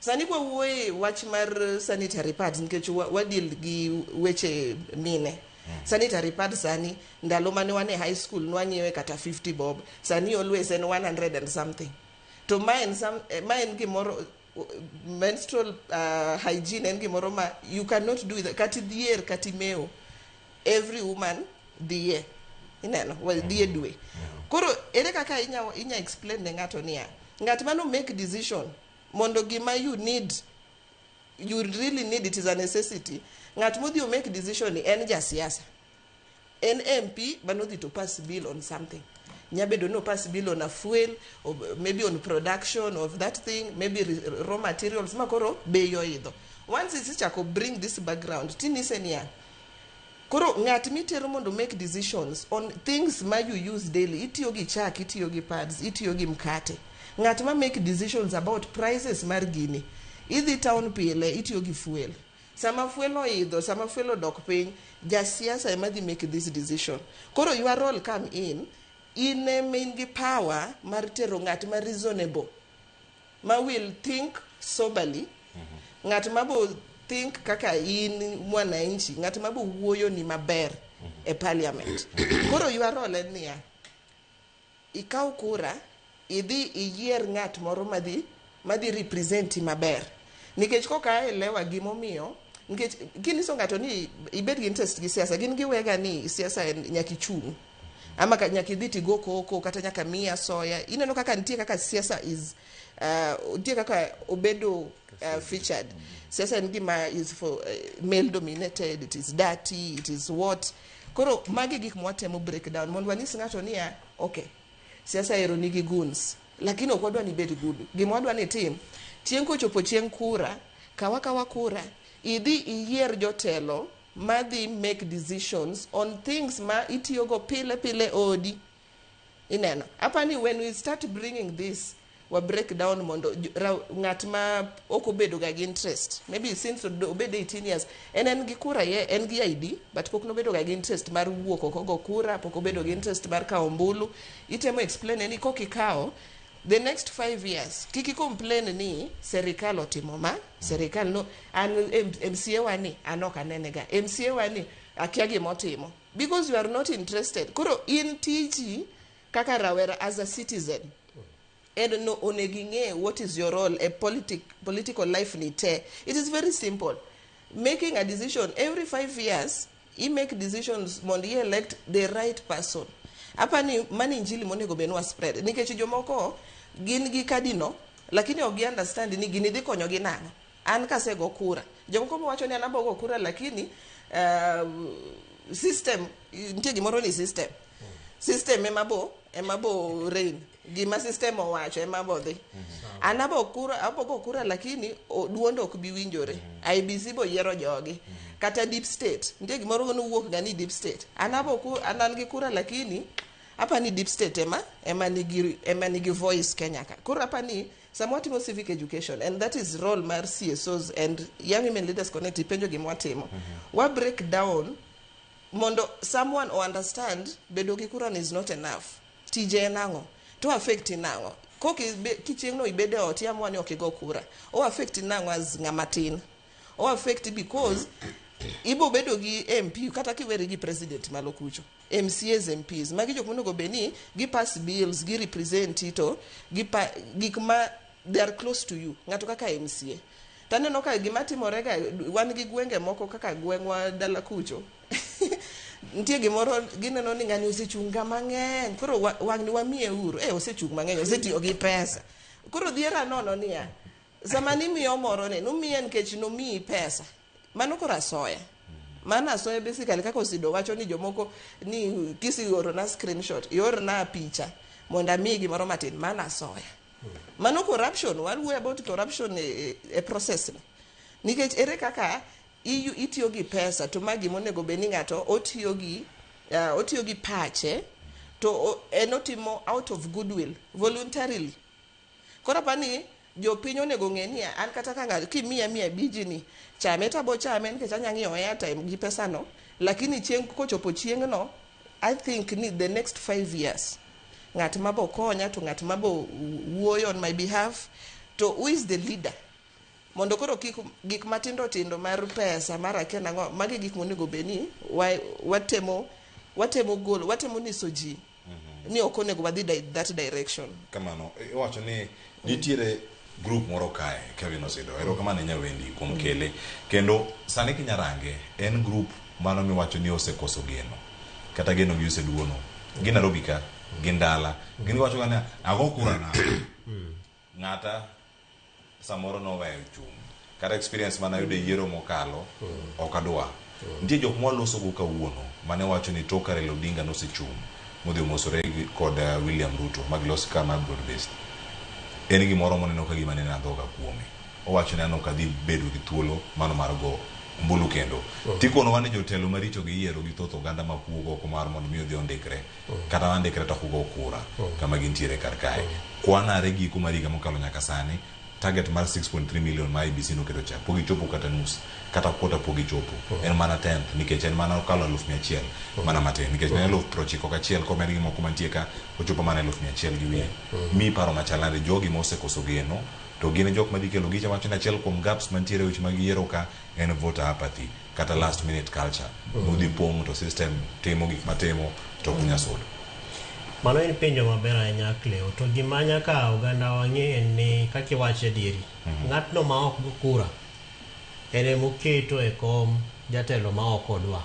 Sani kwa wuoye wach mar sanitary pads, nikech wa deal gi weche mine. Sanitary pad sani, ndalo mane wan e high school nwanyiewe kata 50 bob, sani always en 100 and something. To ma en, ma en gimoro, menstrual hygiene en gimoro ma you cannot do with, kata dhier kata imeo, every woman dhiye, ineno, well, dhiye dwe. Koro ere kaka inya explain ne ng'ato niya, ng'at mano make decision mondo gima you need, you really need, it is a necessity, ng'at modhi o make decision ni en jasiasa, en MP manodhi to pass bill on something. Nyabedo ni pass bill on a fuel or maybe on production of that thing, maybe raw materials ma koro bei oidho. Once isechako bring this background, tinyise niya, koro ng'at mitero mondo make decisions on things ma you use daily, itiyo gi chak, itiyo gi pads, itiyo gi mkate, ng'at ma make decisions about prices mar gini, idhi town pile, itiyo gi fuel, sama fuel oidho, sama fuel odok piny, jasiasa ema dhi make this decision. Koro your role come in ema in gi power mar tero ng'at ma reasonable, ma will think soberly, ng'at ma bo think kaka in mwananchi, ng'at ma bo wuoyo ni maber e parliament. Koro your role en niya, ikaw kura, idhi iyier ng'at moro madhi representi maber, nikech koka elewa gimomiyo, nikech kinyiso ng'ato ni ibed gi interest gi siasa, gin giwega ni siasa en nyaka ichung' ama nyaka idhi tigo koko, kata nyaka miya soya. Ineno kaka nitie kaka siasa is nitie kaka obedo featured. Siasa en gima is for male dominated, it is dirty, it is what. Koro magi gik mwatemo break down mondo wanyis ng'ato niya, okay, siasa ero nigi goons, lakini ok wadwa ni ibed good. Gima wadwa ni itim, chieng' kochopo chieng' kura, kawa kawa kura, idhi iyier jotelo madhi make decisions on things ma itiyogo pile pile odi. Ineno, apani when we start bringing this, wa break down mondo ng'at ma ok obedo ga gi interest, maybe since obed 18 years, en gi kura ye, en gi ID, but pok nobedo ga gi interest mar wuok oko go kura, pok obedo gi interest mar kawo ombulu, itemo explain ni kok ikawo the next 5 years, kik i complain ni serikal otimo ma, serikal no an MCA wa ni an ok anene ga, MCA wa ni akia gimotimo, because you are not interested. Koro in tiji kaka rawera, as a citizen, en no onego ing'e what is your role e political life ni te. It is very simple: making a decision every 5 years, i make decisions mondo i elect the right person. Apani mano injili monego bed ni wa spread, nikech jomoko gin gi kadi no, lakini ok gi understand ni gini dhi konyogi nang'o. An kasego kura, jomoko mawacho ni an abo go kura, lakini system nitie gimoro ni system ema bo reign, gima system owacho ema bo dhi. An abo kura, abo go kura, lakini duondo ok bi winjore. IEBC bo yiero jogi, kata deep state nitie gimoro nowuok ga ni deep state. An abo an gi kura, lakini apani deep state ema nigi voice Kenya ka. Koro apani sama watimo civic education, and that is role mar CSOs and Young Women Leaders Connect, ipenjo gima watimo, wa break down mondo someone o understand bedo gi kura is not enough. Tije en ang'o, to affect nang'o? Kok kichieng'no ibede ot, iamua ni ok igo kura, o affect nang'o as ng'ama tin? O affect because ibo bedo gi MP, kata kiweri gi president malo kucho, MCAs, MPs, magi jok monego bed ni gi pass bills, gi represent to gi gik ma they are close to you. Ng'ato kaka MCA, taneno ka gima timore ga, wan gi gwenge moko kaka gweng'wa dala kucho, nitie gimoro gineno ni ng'ani osechung' ga mang'eny, koro wang'ni wamiye uru, osechung' mang'eny, osetiyo gi pesa. Koro dhiera nono niya, sama nimiyo moro ni nomiye nikech nomiyi pesa, mano koro asoya. Mano asoya basically, kaka Osido wacho ni jomoko ni kisi orona screenshot, iorna picha mondo amiyi gimoro matin, mano asoya, mano corruption. Wawuoyo about corruption e process ni, nikech ere kaka itiyo gi pesa to ma gima onego bed ni ng'ato otiyo gi pache to en otimo out of goodwill, voluntarily. Koro apani Jopiny onego ng'e ni an kata ka ng'ato kimiya 500 ni chame tabo chame nikech anya ng'iewo airtime gi pesa no, lakini chieng' kochopo chieng' no, I think ni the next 5 years ng'at mabo konya to ng'at mabo wuoyo on my behalf to who is the leader, mondo koro kik gik matindo tindo mar pesa mar akia nang'o, magi gik monego bed ni watemo golo, watemo nyiso ji ni ok onego wadhi that direction. Kamano iwacho ni nitiere group moro kae, Kevin Osido, erokamano ne nyawendi kuom kele. Kendo sani kinyarange en group mano miwacho ni osekoso geno, kata geno gi oseduono. Gin Nairobi ka, gin dala, gin giwacho ga ni ago kura na ng'ata samoro noweyo chung', kata experience mana yudo e yiero mokalo ok adwa. Nitie jok mwalosogo kawuono mane wacho ni tok ka Raila Odinga nosechung' modhi omosore kod William Ruto magilos kama broad based, en gimoro moneno ka gima nene andhoga kuome. Owacho ni an ok adhi bedo gi thuolo mano mar go ombulu kendo. Tikonowa ni jotelo maricho giyiero gi thoth oganda mapuogo oko mar mondo mi odhi ondikre, kata wandikre to ok go kura kama gintiere kar kae. Kwanare giko mar higa mokalo nyaka sani, target mar 6.3 million ma IEBC noketo cha pok gichopo, kata nus kata quarter pok gichopo. En mana tenth, nikech en mana okalo 100,000 mana matin, nikech ne 91,000 komed gi moko mantie ka ochopo mana 100,000 gi wiye. Mi paro machal nade jogi mosekoso geno, to gin jok madhi kelo gicha wacho ni achiel kuom gaps mantiere e weche mag yiero ka en voter apathy kata last minute culture modhi pong' to system timo gik matimo to ok unyal sudo. Mano en penjo maber ahinya, Cleo. To gima nyaka oganda wang'e en ni kaka iwacho adieri, ng'atno ma ok go kura en emoketo e kom jatelo ma ok odwa.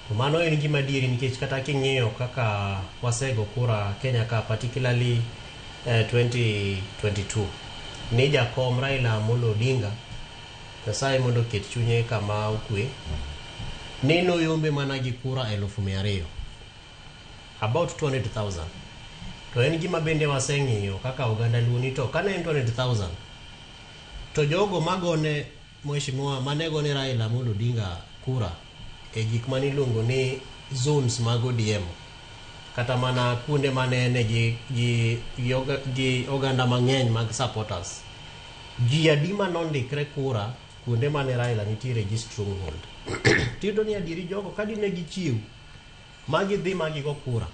To mano en gima adieri, nikech kata king'iyo kaka wasego kura Kenya ka, particularly 2022 ni jakom Raila Amolo Odinga, Nyasaye mondo oket chunye kama okwe, ni noyombe mana gi kura 200,000, about 200,000. To en gima bende waseng'iyo kaka oganda Luo ni to kane en 200,000 to jogo magone mheshimiwa mane gone Raila Amolo Odinga kura e gik maniluongo ni zones mag ODM, kata mana kuonde mane ene gi oganda mang'eny mag supporters, ji adi manondikre kura kuonde mane Raila nitiere gi stronghold? Tiyudo ni adieri jogo ka dine gichiew ma gidhi ma gigo kura,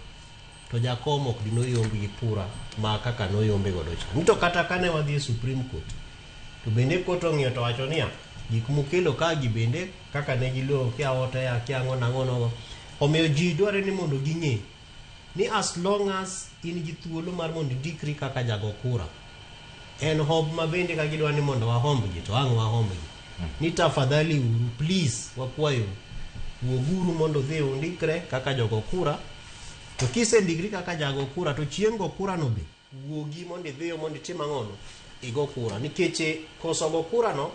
to jakom ok dinoyomb gi kura ma kaka noyombe godo cha. Ni to kata kane wadhi e Supreme Court, to bende court ong'iyo to wacho niya, gik mukelo ka gi bende kaka ne giluongo kia ote kia ang'o nang'o nogo. Omiyo ji dware ni mondo ging'e ni as long as in gi thuolo mar mondo indikri kaka jago kura, en homb ma bende ka gidwa ni mondo wahombgi to ang' wahombgi ni tafadhali uru, please, wakwayo wuoguru mondo udhi undikre kaka jogo kura. To kisendikri kaka jago kura, to chieng' go kura no be wuogi mondo idhiyo mondo itim ang'ono, igo kura, nikech koso go kura no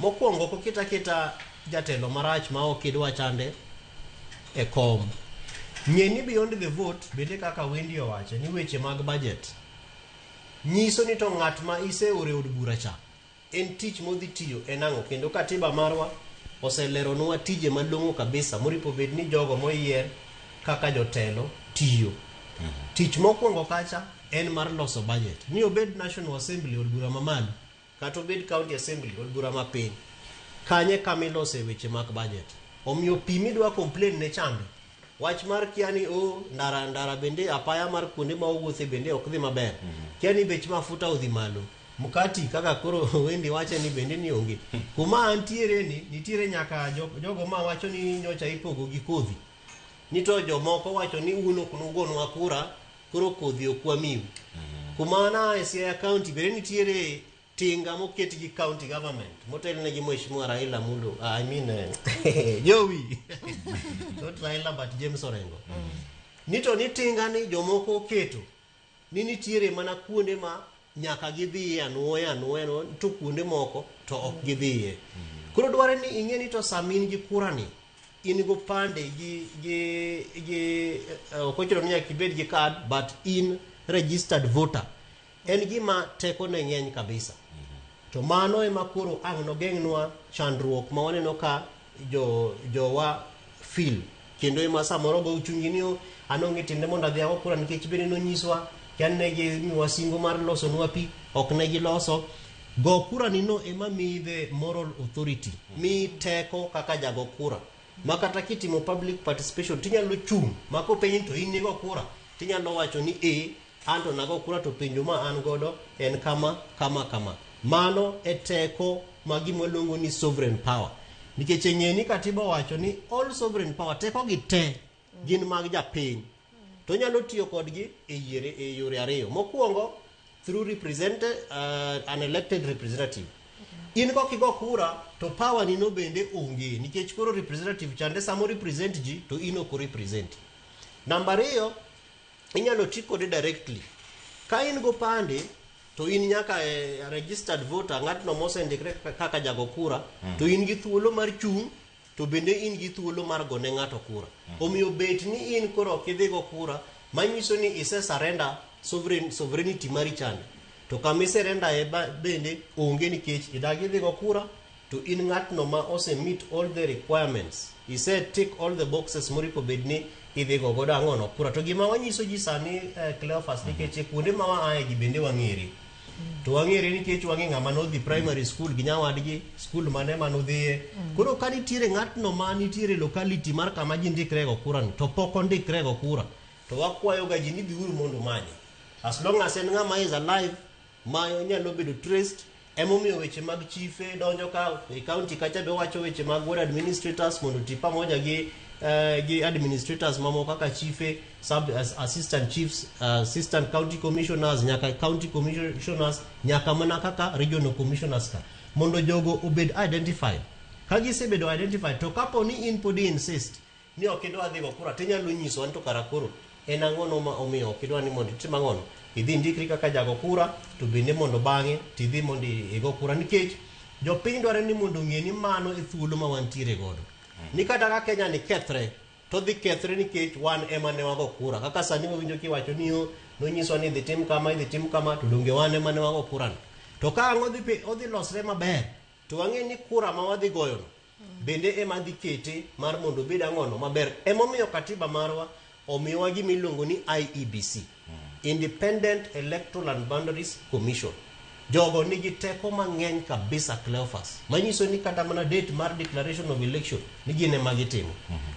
mokwongo ok oket aketa jatelo marach ma ok idwa chande e kom. Ng'e ni beyond the vote bende, kaka Wendy owacho ni weche mag budget nyiso ni to ng'at ma iseoro e od bura cha en tich modhi tiyo en ang'o, kendo katiba marwa oseleronwa tije malong'o kabisa moripo bed ni jogo moyier kaka jotelo tiyo. Tich mokwongo kacha en mar loso budget, ni obed National Assembly, od bura mamalo, kata obed County Assembly, od bura mapiny, kanye kama ilose weche mag budget. Omiyo pi midwa complain ne chande wach mar kia ni o ndara ndara bende apaya mar kuonde ma owuothe bende ok dhi maber, kia ni bech mafuta odhi malo, mkati kaka koro Wendi wache ni bende ni onge kuma antiere ni nitiere nyaka jogo ma wacho ni nyocha ipogo gi kodhi ni to jomoko wacho ni un ok nugonwa kura, koro kodhi ok wamiu. Kuma na e Siaya County bende nitiere tinga moket gi county government motelne gi mheshimiwa Raila Amolo, I mean Jowi, not Raila but James Orengo, ni to ni tinga ni jomoko oketo ni nitiere mana kuonde ma nyaka gidhiye anuoya anuoya anuoya, to kuonde moko to ok gidhiye. Koro dware ni ing'e ni to sama in gi kura ni in gopande gi ok ochuno ni nyaka ibed gi card, but in registered voter en gima tekone ng'eny kabisa. To mano ema koro ang' nogeng'nwa chandruok ma waneno ka jo jowa feel, kendo ema samoro go chunygi ni, "Oh, an onge tiende mondo adhi ago kura," nikech bende nonyiswa Kia ne gimiwa singo mar losonwa pi, ok ne giloso. Go kura ni no ema miyi the moral authority, miyi teko kaka jago kura. Ma kata kitimo public participation tinyalo chung' ma kopenji to in nigo kura, tinyalo wacho ni ee, an to nago kura to penjo ma an godo en kama, kama, kama. Mano e teko ma gima waluongo ni sovereign power. Nikech ng'e ni katiba owacho ni all sovereign power, teko gi te gin mag japiny. To onyalo tiyo kodgi e yiere e yore ariyo. Mokwongo, through an elected representative. In kok igo kura to power ni no bende onge nikech koro representative chande samo represent ji to in ok represent. Namba ariyo, inyalo ti kode directly. Ka in gopande to in nyaka registered voter, ng'atno mosendikre kaka jago kura, to in gi thuolo mar chung' to bende in gi thuolo mar gone ng'ato kura. Omiyo bet ni in koro ok idhi go kura, manyiso ni ise surrender sovereignty mari chande. To kama isurrender e bende onge nikech idagi dhi go kura, to in ng'atno ma ose meet all the requirements. Ise tick all the boxes moripo bed ni idhi go godo ang'ono kura. To gima wanyiso ji sani Cleophas, nikech e kuonde ma waaye gi bende wang'ere. To wang'ere nikech wang'e ng'ama nodhi primary school gi nyawadgi, school mane manodhiye. Koro ka nitiere ng'atno ma nitiere locality mar kama ji ndikre go kura ni, to pok ondikre go kura, to wakwayo ga ji ni biuru mondo umanye. As long as en ng'ama is alive, ma onyalo bedo traced, emomiyo weche mag chife donjo ka e county kacha be wacho weche mag ward administrators mondo oti pamoja gi administrators mamoko kaka chife, sub assistant chiefs, assistant county commissioners, nyaka county commissioners, nyaka mana kaka regional commissioners ka, mondo jogo obed identified. Ka gisebedo identified, to kapo ni in pod insist ni ok idwa dhi go kura, tinyalo nyiso an to kara koro en ang'ono ma omiyo ok idwa ni mondo itim ang'ono, idhi ndikri kaka jago kura, to bende mondo bang'e tidhi mondo igo kura, nikech jopiny dwaro ni mondo ong'e ni mano e thuolo ma wantiere godo. Ni kata ka Kenya ni kethre, to dhi kethre nikech wan ema ne wago kura. Kaka sani wawinjo kiwacho ni yo nonyiswa ni idhi tim kama, idhi tim kama, to donge wan ema ne wago kura no. To ka ang' odhi losre maber, to wang'e ni kura ma wadhi goyono bende ema dhi kete mar mondo obed ang'ono maber. Emomiyo katiba marwa omiyowa gima iluongo ni IEBC, Independent Electoral and Boundaries Commission. Jogo nigi teko mang'eny kabisa, Cleophas, manyiso ni kata mana date mar declaration of election ni gin ema gitimo.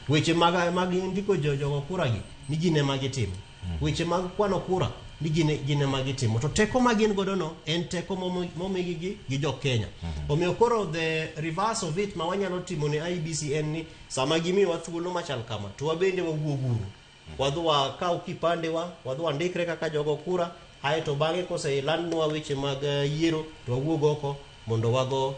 Weche mag ndiko jogo kura gi ni gin ema gitimo. Weche mag kwano kura ni gin ema gitimo. To teko ma gin godo no en teko momigi gi jo Kenya. Omiyo koro the reverse of it ma wanyalo timo ne IEBC en ni sama gimiyowa thuolo machal kama, to wabende wawuog uru. Wadhi wakaw kipandewa, wadhi wandikre kaka jogo kura, aeto bang'e koselandnwa weche mag yiero, to wawuog oko mondo wago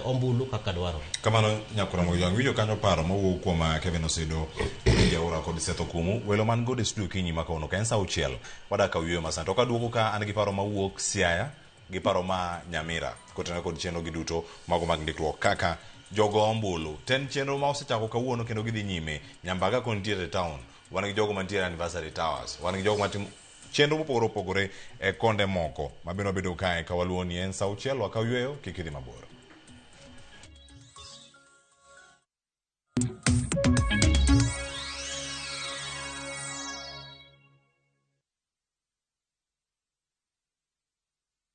ombulu kaka dwarore. Kamano nyakora Mojang, winjo kanyo paro mowuok kuom Kevin Osido, Windy Aura kod Seth Okumu. Welo man godo e studio kinyi ma kawuono ka en saa 6, wadak ka yweyo masani. To kaduogo ka an gi paro mawuok Siaya gi paro ma Nyamira kotenore kod chenro gi duto mago mag ndikruok kaka jogo ombulu. Ten chenro ma osechako kawuono kendo gidhi nyime. Nyambaga koni nitiere e town, wan gi jogo mantiere Anniversary Towers, wan gi jogo matimo chenro mopogore opogore e konde moko ma bende wabedo kae ka waluwo ni en saa 6 wakaw yweyo, kik idhi mabor.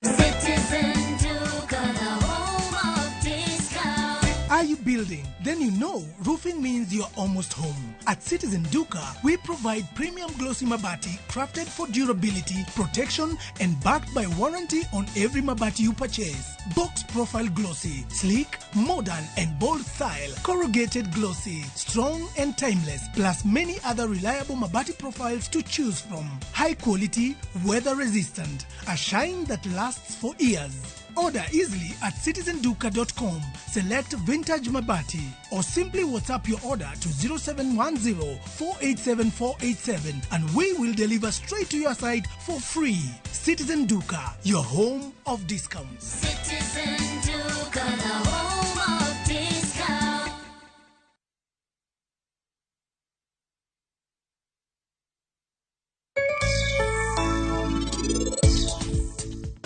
Citizen Duka, the home of discount. Are you building? Then you know roofing means you're almost home. At Citizen Duka, we provide premium glossy mabati crafted for durability, protection, and backed by warranty on every mabati you purchase. Box profile glossy, sleek, modern, and bold style. Corrugated glossy, strong and timeless, plus many other reliable mabati profiles to choose from. High quality, weather resistant, a shine that lasts for years. Order easily at citizenduka.com. Select Vintage Mabati or simply WhatsApp your order to 0710 487 487 and we will deliver straight to your site for free. Citizen Duka, your home of discounts. Citizen Duka, the home of discounts.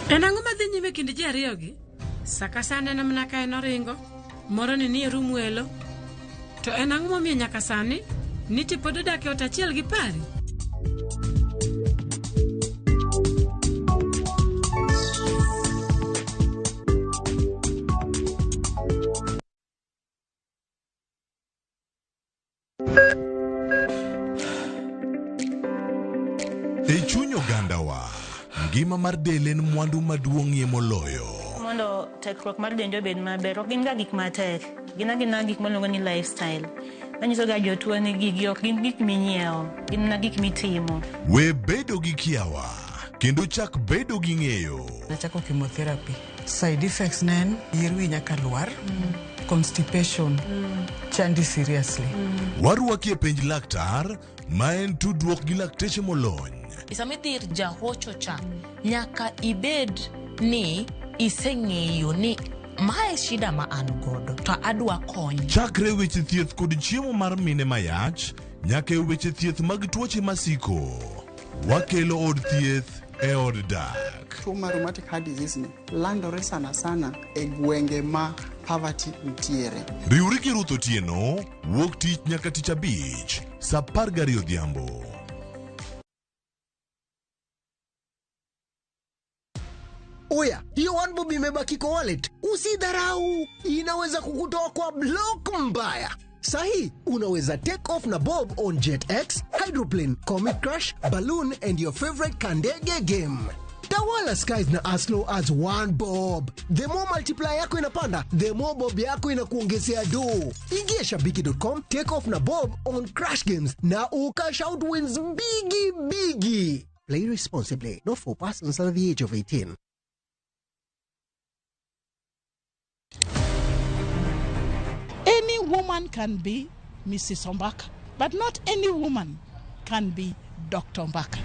En ang'o madhi nyime kind ji ariyogi? Sa ka sa aneno mana ka en oringo, moro ni nie rum welo. To en ang'o momiyo nyaka sani Niti pod odak e ot achiel gi Pari? E chuny ogandawa, ngima mar del en mwandu maduong'ie moloyo. Mondo tekruok mar dendi obed maber, ok gin ga gik matek. Gin agina gik miluongo ni lifestyle. Manyiso ga jotuo ni gigi ok gin gik minyiewo, gin mana gik mitimo. We bedo gi kiawa, kendo chak bedo gi ng'eyo. Nachako chemotherapy. Side effects ne en yier wi nyaka lwar, constipation, chandi seriously. Warwaki e penj laktar, ma en tudruok gi lakteche molony. Sama idhi ir jahocho cha, nyaka ibed ni iseng'eyo ni mae shida ma an godo to adwa kony. Chakre weche thieth kod chiemo mar mine mayach, nyaka e weche thieth mag tuoche masiko. Wakelo od thieth e od dak. Tuo mar rheumatic heart disease ni landore sana sana e gwenge ma poverty nitiere. Riwri gi Ruth Otieno, wuok tich nyaka tich abich, saa 12 odhiambo. Oya, hiyo one bob imebaki kwa wallet. Usidharau, inaweza kukutoa kwa block mbaya. Sahi, unaweza take off na bob on JetX, Hydroplane, Comet Crash, Balloon and your favorite Kandege game. Tawala skies na as low as one bob. The more multiplier yako inapanda, the more bob yako inakuongezea do. Ingia shabiki.com, take off na bob on crash games na ukashout wins bigi bigi. Play responsibly. Not for persons under the age of 18. Any woman can be Mrs. Ombaka, but not any woman can be Dr. Ombaka.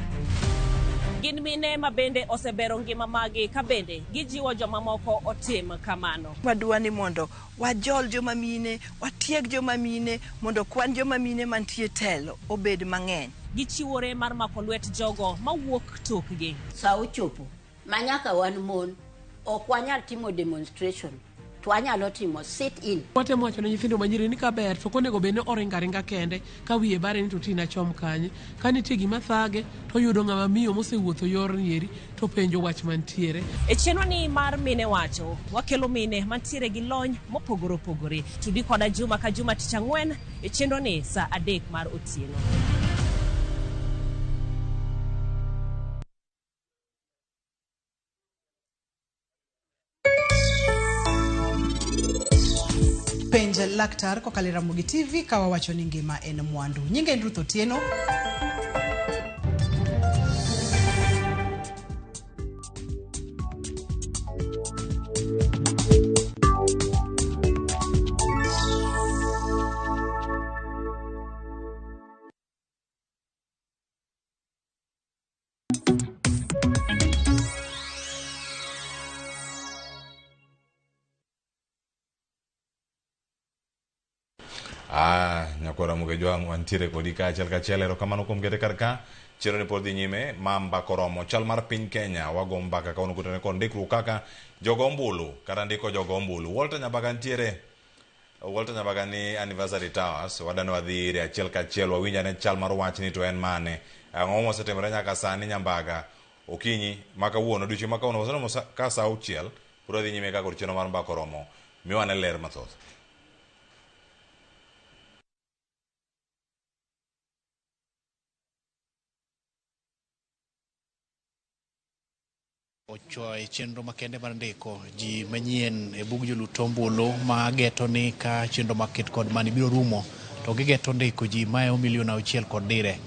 Gin mine ma bende osebero ngima magi ka bende gijiwo jomamoko otim kamano. Wadwa ni mondo wajol joma mine, watieg joma mine, mondo kwan joma mine mantie telo obed mang'eny. Gichiwore mar mako lwet jogo mawuok tokgi. Sa ochopo ma nyaka wan mon ok wanyal timo demonstration to wanyalo timo sit in. Watemo wacho ne nyithindo manyiri ni kaber to ok onego bed ni oringo aringa kende ka wiye bare ni to tina chom kanye. Ka nitie gima thage to oyudo ng'ama miyo mosewuotho yorni eri to penjo wach mantiere. E chenro ni mar mine wacho, wakelo mine mantiere gi lony mopogore opogore. Tudi koda juma ka juma tich ang'wen e chenro ni saa 3 mar otieno. Penj laktar kokalo e Ramogi TV ka wawacho ni ngima en mwandu. Nyinga en Ruth Otieno. Ah, nyakwara Mugejwang' wantiere kodi kaachiel kachiel. Erokamano kuom kete kar ka. Chenro ni pod dhi nyime ma mbaka oromo. Chal mar piny Kenya wago mbaka kawuono kutene kod ndikruok kaka jogo ombulu kata ndiko jogo ombulu. Walter Nyabaga nitiere. Walter Nyabaga ni Anniversary Towers. Wadani wadhi ire achiel kachiel wawinj ane chal mar wachni to en mane. Ang'o mosetimore nyaka sani Nyambaga okinyi ma kawuono odiochieng' ma kawuono waseromo ka saa 6 pod wadhi nyime kaka chenro mar mbaka oromo. Miwa ane ler mathoth. Ochoe chenro makende mar ndiko ji manyien e bug jolut ombulu ma geto ni ka chenro maket kod mani biro rumo to gigeto ndiko ji maeo milion 6 kod dire.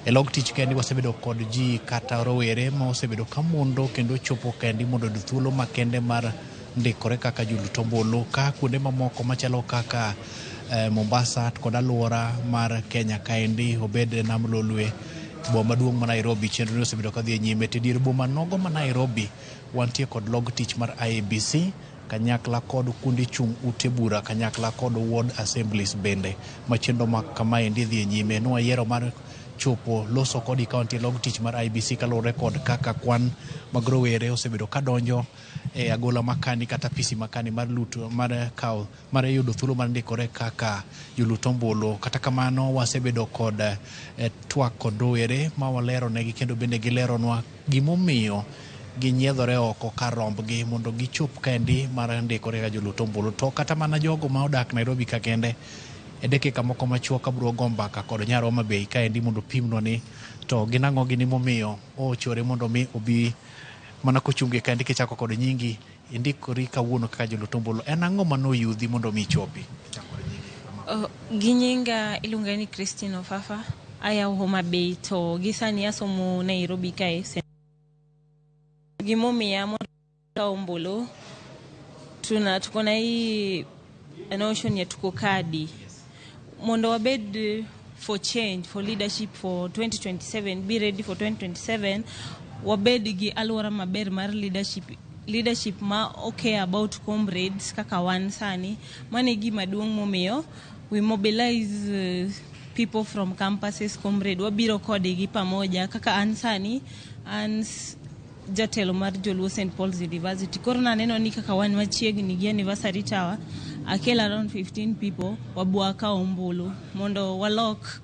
E log tich kendi wasebedo kod ji kata rowere ma osebedo ka mondo kendo chopo kendi mondo oyud thuolo makende mar ndikore kaka jolut ombulu ka kuonde mamoko machalo kaka Mombasa kod alwora mar Kenya kaendi obed Nam Lolwe boma maduong' ma Nairobi chenro ni osebedo ka dhi e nyime. To e dier boma nogo ma Nairobi wantie kod log tich mar IEBC kanyakla kod kuonde chung' ute bura kanyakla kod ward assemblies bende ma chenro ma kamaendi dhi e nyime. Nwayiero mar chopo loso kod county log tich mar IEBC kaluwore kod kaka kwan mag rowere osebedo ka donjo e agola makani kata pisi makani mar luto mar kawo mar yudo thuolo mar ndikore kaka jolut ombulu. Kata kamano wasebedo kod twak kod rowere ma walero negi kendo bende gileronwa gimomiyo ginyiedhore oko kar rombgi mondo gichop kendi mar ndikore kaka jolut ombulu. To kata mana jogo ma odak Nairobi ka kende E dakika moko machuok abiro go mbaka kod nyar Homa Bay kaendi mondo opimnwa ni to gin ang'o gini momiyo ochore mondo mi obi mana kochunge kaendi kichako kod nyingi indikori kawuono kaka jalut ombulu. En ang'o manoyudhi mondo mi ichopi? Oh, gi nyinga iluonga ni Christine Ofafa aya Homa Bay to gi sani asomo Nairobi kae. Gimomiya mondo kawo ombulu tuna tuko na hii notion ya tuko kadi mondo wabed for change for leadership for 2027 be ready for 2027 wabed gi alwora maber mar leadership leadership ma okay about comrades kaka wan sani mano e gima duong' momiyo we mobilize people from campuses comrade wabiro kodgi pamoja kaka an sani an jatelo mar Joluo St Paul's University koro naneno ni kaka wan machiegni gi Anniversary Tower akel around 15 people wabwa kawo ombulu mondo walok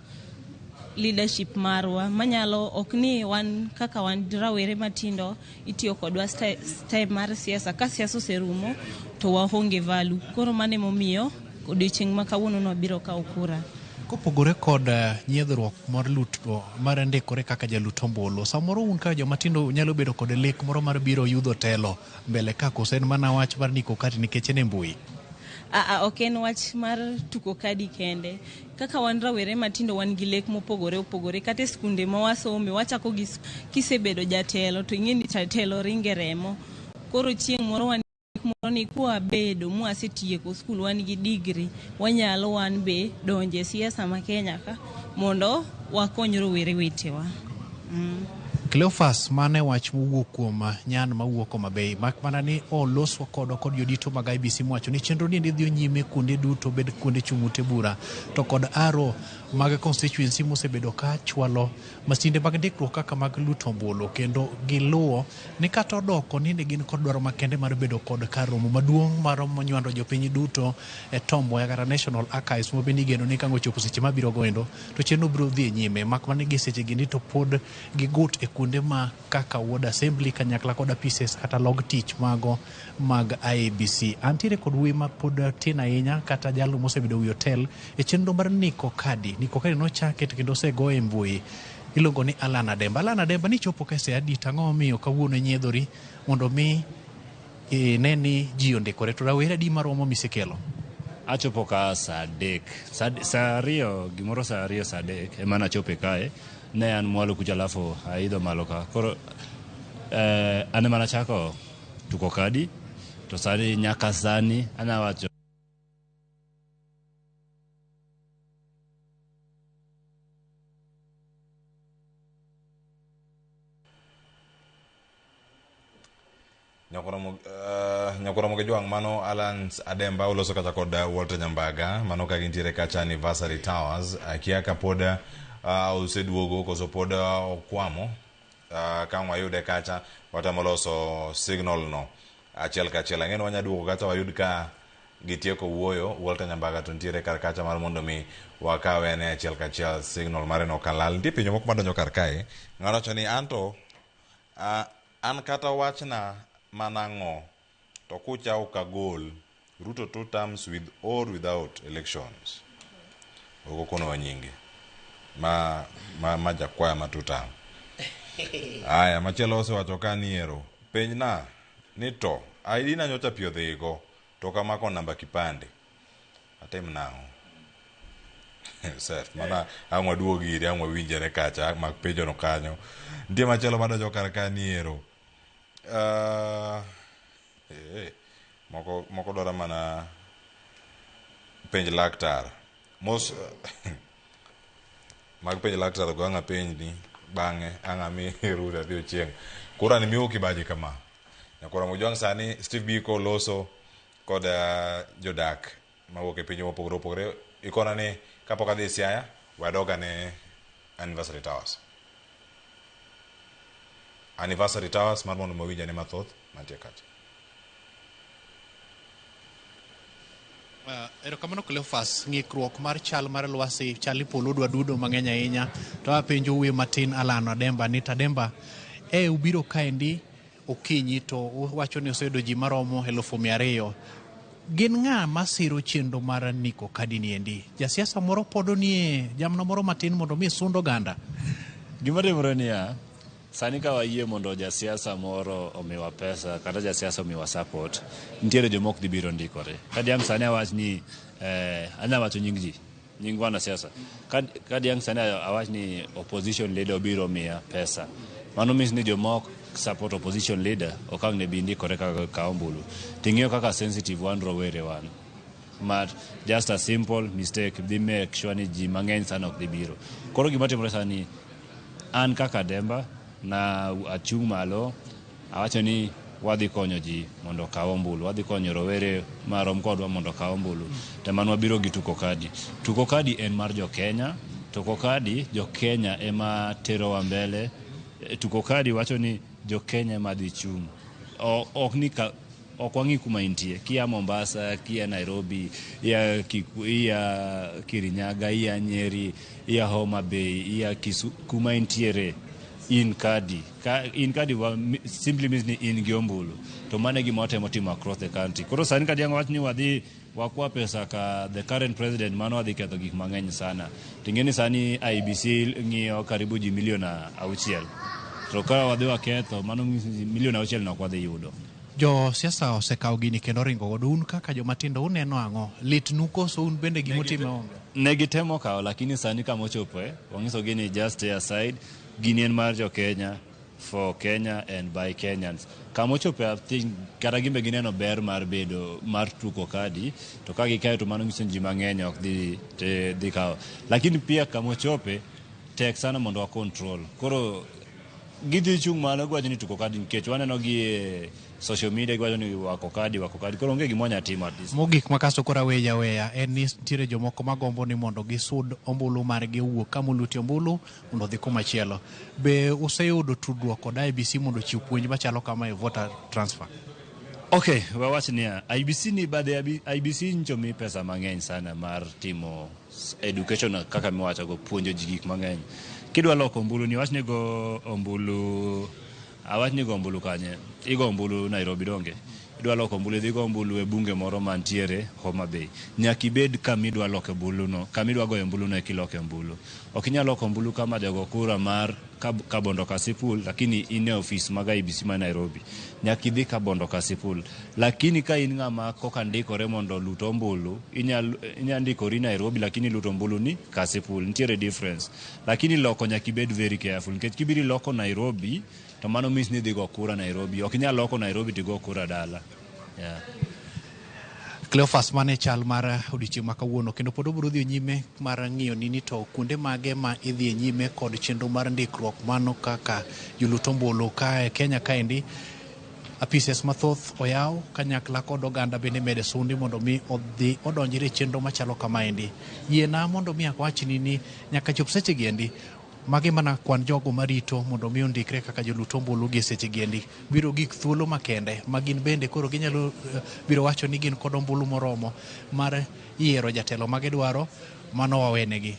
leadership marwa manyalo ok ni wan kaka wan rawere matindo itiyo kodwa style mar siasa ka siasa oserumo to waonge value koro mano emomiyo odiochieng' ma kawuono nwabiro kawo kura. Kopogore kod nyiedhruok mar luto mar ndikore kaka jalut ombulu, samoro un kaka joma tindo nyalo bedo kod lek moro mar biro yudho telo mbele ka koso en mana wach mar ndiko kadi nikech en e mbui? Aa, ok en wach mar tuko kadi kende. Kaka wan rawere matindo wan gi lek mopogore opogore kata e skunde ma wasome wachako gi kisebedo jatelo to ing'e ni telo ringe remo. Koro chieng' moro wan moro ni kwabedo mwasetieko skul wan gi degree wanyalo wan be donjo e siasa ma Kenya ka mondo wakony rowere wetewa. Cleophas, mane wach mowuok kuom nyan mawuok Homa Bay, mak mana ni oloswa kodwa kod jodito mag IEBC mowacho ni chenro ni dhi nyime kuonde duto bed kuonde chung' ute bura to kod aro mag constituency mosebedo ka chwalo masinde mag ndikruok kaka mag luto ombulu kendo giluwo ni kata odoko ni ne gin kod dwaro makende mar bedo kod kar romo maduong' mar nywando jopiny duto e Tom Mboya kata National Archives ma bende igeno ni ka ang' ochopo seche mabiro goendo to chenro biro dhi e nyime mak mana ni gi seche gi to pod gigut e kuonde ma kaka Ward Assembly kanyakla kod apises kata log tich mago mag IEBC. Antiere kod wuoyi ma pod tin ahinya kata jalo mosebedo wi hotel e chenro mar ndiko kadi. Ndiko kadi nochake to kendo osegoye e mbui. Iluongo ni Alan Ademba. Alan Ademba nichopo ka sa adi to ang'o momiyo kawuono inyiedhori mondo mi ine ni ji ondikore to rawere adi maromo misekelo? Achopo ka saa adek, saa ariyo gimoro saa ariyo saa adek ema nachope kae. Ne an mwalo kucha alafu aidho malo ka. Koro an ema nachako tuko kadi to sani nyaka sani anya wacho Nyakoromo gi Jwang' mano Alan Ademba oloso kacha kod Walter Nyambaga mano ka gintiere kacha Anniversary Towers akia ka pod oseduogo koso pod okwamo ka ang' wayude kacha watemo loso signal no achiel kachiel ang'e ni wanya duogo kacha wayud ka gitieko wuoyo Walter Nyambaga to nitiere kar kacha mar mondo mi wakawe ane achiel kachiel signal mare no kalal nitie penjo moko madonjo kar kae ng'ato wacho ni anto an kata wachna mana ang'o to kucha ok agol Ruto two terms with or without elections ok okonowa nyinge ma jakwaya ma two term aya machielo osewacho ka ni ero penjna ni to ID na nyocha pi odhigo to ok amako namba kipande atim nang'o Seth, mana ang' waduog ire ang' wawinjre kacha mak penjo no kanyo nitie machielo madonjo kar ka ni ero moko dwaro mana penj laktar mos mag penj laktar go ang' apenjni bang'e ang' ami Ruth adhi ochieng' kura ni miwo kibaji kama Nyakwar Mojwang' sani Steve Biko loso kod jodak mawuok e pinje mopogore opogore ikona ni kapok adhi Siaya we adog ane Anniversary Towers Anniversary Towers mar mondo wawinj ane mathoth mantie kacha. Erokamano Cleophas, ng'ikruok mar chal mar lwasi chal ni polo dwa dudo mang'eny ahinya to apenjo wuoyi matin Alan Ademba ni to Ademba e ubiro kaendi okinyi to uwacho ni oseyudo ji maromo 200,000. Gin ng'a masiro chenro mar ndiko kadi ni endi? Jasiasa moro podo nie jamna moro matin mondo mi sund oganda. Gima timore niya, sani ka wayie mondo jasiasa moro omiwa pesa kata jasiasa omiwa support, nitiere joma ok dhi biro ndikore. Ka diang' sani awach ni anya wacho nying ji, nying wanasiasa. Ka diang' sani awach ni opposition leader obiro miya pesa, mano means ni joma ok support opposition leader ok ang' ne bi ndikore kaka kawo ombulu. Ting'iyo kaka sensitive wan rowere wan. But just a simple mistake dhi make sure ni ji mang'eny sana ok dhi biro. Koro gima timore sani, an kaka Demba na achung' malo awacho ni wadhi konyo ji mondo okaw ombulu, wadhi konyo rowere marom kodwa mondo okaw ombulu. To mano wabiro gi tuko kadi. Tuko kadi en mar jo Kenya, tuko kadi jo Kenya ema terowa mbele. Tuko kadi wacho ni jo Kenya ema dhi chung'. Ok ni ka ok wang'i kuma intie, kia Mombasa, kia Nairobi, ia ia Kirinyaga, ia Nyeri, ia Homa Bay, ia Kisumu, kuma intiere in kadi. Ka in kadi wa, simply means ni in gi ombulu. To mano e gima watemo timo across the country. Koro sani ka diang' wach ni wadhi wakwa pesa ka the current president, mano wadhi ketho gik mang'eny sana. Ting'e ni sani IEBC ng'iyo karibu ji milion 6. To ka wadhi waketho, mano nyiso ni milion 6 no ok wadhi yudo. Jo siasa osekawo gini kendo oringo godo. Un kaka joma tindo uneno ang'o? Litnu koso un bende gimutime onge? Ne gitemo kawo, lakini sani kama ochopo, wanyisogi ni just stay aside. Gini en mar jo Kenya, for Kenya and by Kenyans. Kama ochopo, I think kata gimbe gineno ber mar bedo mar tuko kadi, to ka gikae to mano nyiso ni ji mang'eny ok dhi kawo. Lakini pia kama ochope tek sana mondo wa control. Koro gidhi chung' malo giwacho ni tuko kadi nikech waneno gi e social media giwacho ni wako kadi, wako kadi. Koro onge gima wanya timo at this. Mogik ma kasto koro aweya weya en ni nitiere jomoko magombo ni mondo gisud ombulu margi owuok kama olutie ombulu mondo odhi kumachielo. Be useyudo tudruok kod IEBC mondo ochiw puonj machalo kama e voter transfer? Okay, wawach niya, IEBC ni bade IEBC nyicho mi pesa mang'eny sana mar timo education kaka miwacho go, puonjo ji gik mang'eny. Kidwa loko ombulu ni wach ni go ombulu, awach ni go ombulu kanye? Igo ombulu Nairobi donge? Idwa loko ombulu, idhi go ombulu e bunge moro mantiere Homa Bay. Nyaka ibed kama idwa loko ombulu no, kama idwa goyo ombulu no eka iloke ombulu. Ok inyal loko ombulu kama jago kura mar Kabondo Kasipul, lakini in e ofis mag IEBC ma Nairobi. Nyaka idhi Kabondo Kasipul. Lakini ka in ng'ama koka ndikore mondo olut ombulu, inyal ndikori Nairobi lakini iluto ombulu ni Kasipul. Nitiere difference. Lakini loko nyaka ibed very careful nikech kibiro loko Nairobi to mano means ni idhi go kura Nairobi. Ok inyal loko Nairobi to igo kura dala. Yeah. Cleophas, mane chal mar odiochieng' ma kawuono kendo pod obiro dhi nyime mar ng'iyo ni to kuonde mage ma idhi nyime kod chenro mar ndikruok mano kaka jolut ombulu ka e Kenya kaendi. Apises mathoth oyaw kanyakla kod oganda bende mede sundi mondo mi odhi odonjre e chenro machalo kamaendi. Yiena mondo mi awachni ni nyaka chop seche gi endi magi mana kwan jogo marito mondo mi ondikre kaka jolut ombulu gi seche gi endi biro gik thuolo makende ma gin bende koro ginyalo biro wacho ni gin kod ombulu moromo mar yiero jatelo ma gidwaro. Mano wawenegi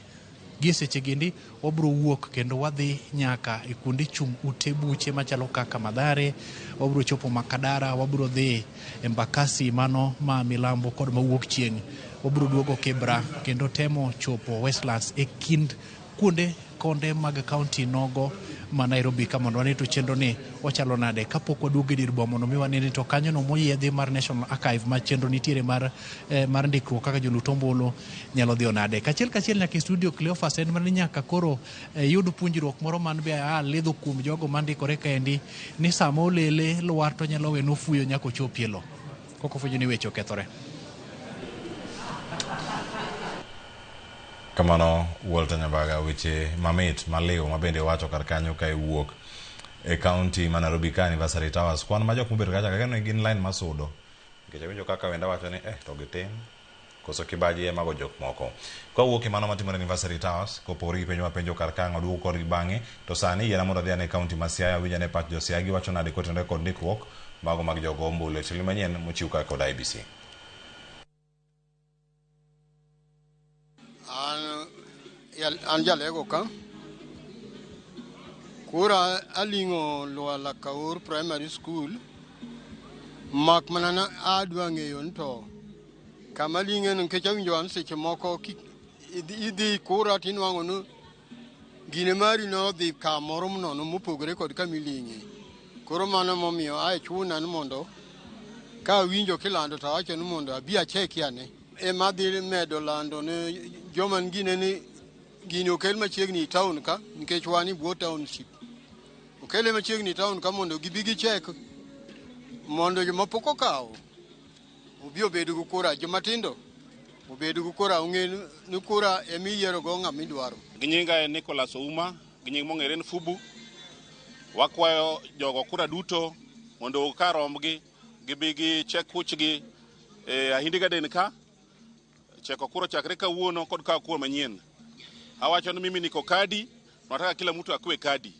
gi seche gi endi wabiro wuok kendo wadhi nyaka e kuonde chung' ute buche machalo kaka Mathare, wabiro chopo Makadara, wabiro dhi Embakasi mano ma milambo kod mawuok chieng', wabiro duogo Kibra kendo temo chopo Westlands e kind kuonde konde mag kaunti nogo ma Nairobi ka mondo wane to chenro ni ochalo nade kapok waduogo e dir boma mondo mi wane ni to kanyono moyiedhi mar National Archive ma chenro nitiere mar ndikruok kaka jolut ombulu nyalo dhiyo nade. Kachiel kachiel nyaka e studio Cleophas en mana ni nyaka koro yud puonjruok moro man be a lidho kuom jogo mandikore kaendi ni sama olele lwar to nyalo weno fuyo nyaka ochopie lo kok ofwenyo ni weche okethore. Kamano Walter Nyambaga, weche mamit maliw mabende wacho kar kanyo ka iwuok e kaunti ma Nairobi ka Anniversary Towers. Kwan ma jok mobedo kacha kaka gin line masudo. Nikech awinjo kaka wenda wacho ni to gitin koso kibaji ema go jok moko. Kawuok e mano matimore Anniversary Towers, kopogore gi penjo mapenjo kar ka waduogo kodgi bang'e, to sani yiena mondo adhi ane kaunti ma Siaya, awinj ane pach jo Siaya giwacho nade kotenore kod ndikruok mago mag jogo ombulu e chenro manyien mochiw ka kod IEBC. An jalego ka. Koro aling'o Lwala Kaur Primary School. Mak mana na adwa ng'eyo ni to Kama ling'e no nikech awinjo an seche moko idhi kura tinwang'o ni gine mari nodhi kamoro nono mopogore kod kama iling'e. Koro mano momiyo ae chuna ni mondo ka awinjo kilando to awacho ni mondo abi acheki ane. Ema dhi medo lando ne joma gine ni gini okel machiegni e town ka nikech wan e bwo township. Okele machiegni e town ka mondo gibi gichek mondo joma pok okawo obi obed gi kura, joma tindo obed gi kura, ong'e ni kura ema iyiero go ng'ama idwaro. Gi nyinga en Nicholas Ouma, gi nying mong'ere ni Fubu. Wakwayo jogo kura duto mondo ka rombgi gibi gichek kuchgi e Ahindi Garden ka. Cheko kura chakre kawuono kod kawo kura manyien. Awacho ni mimi niko kadi, nataka kila mtu akue kadi.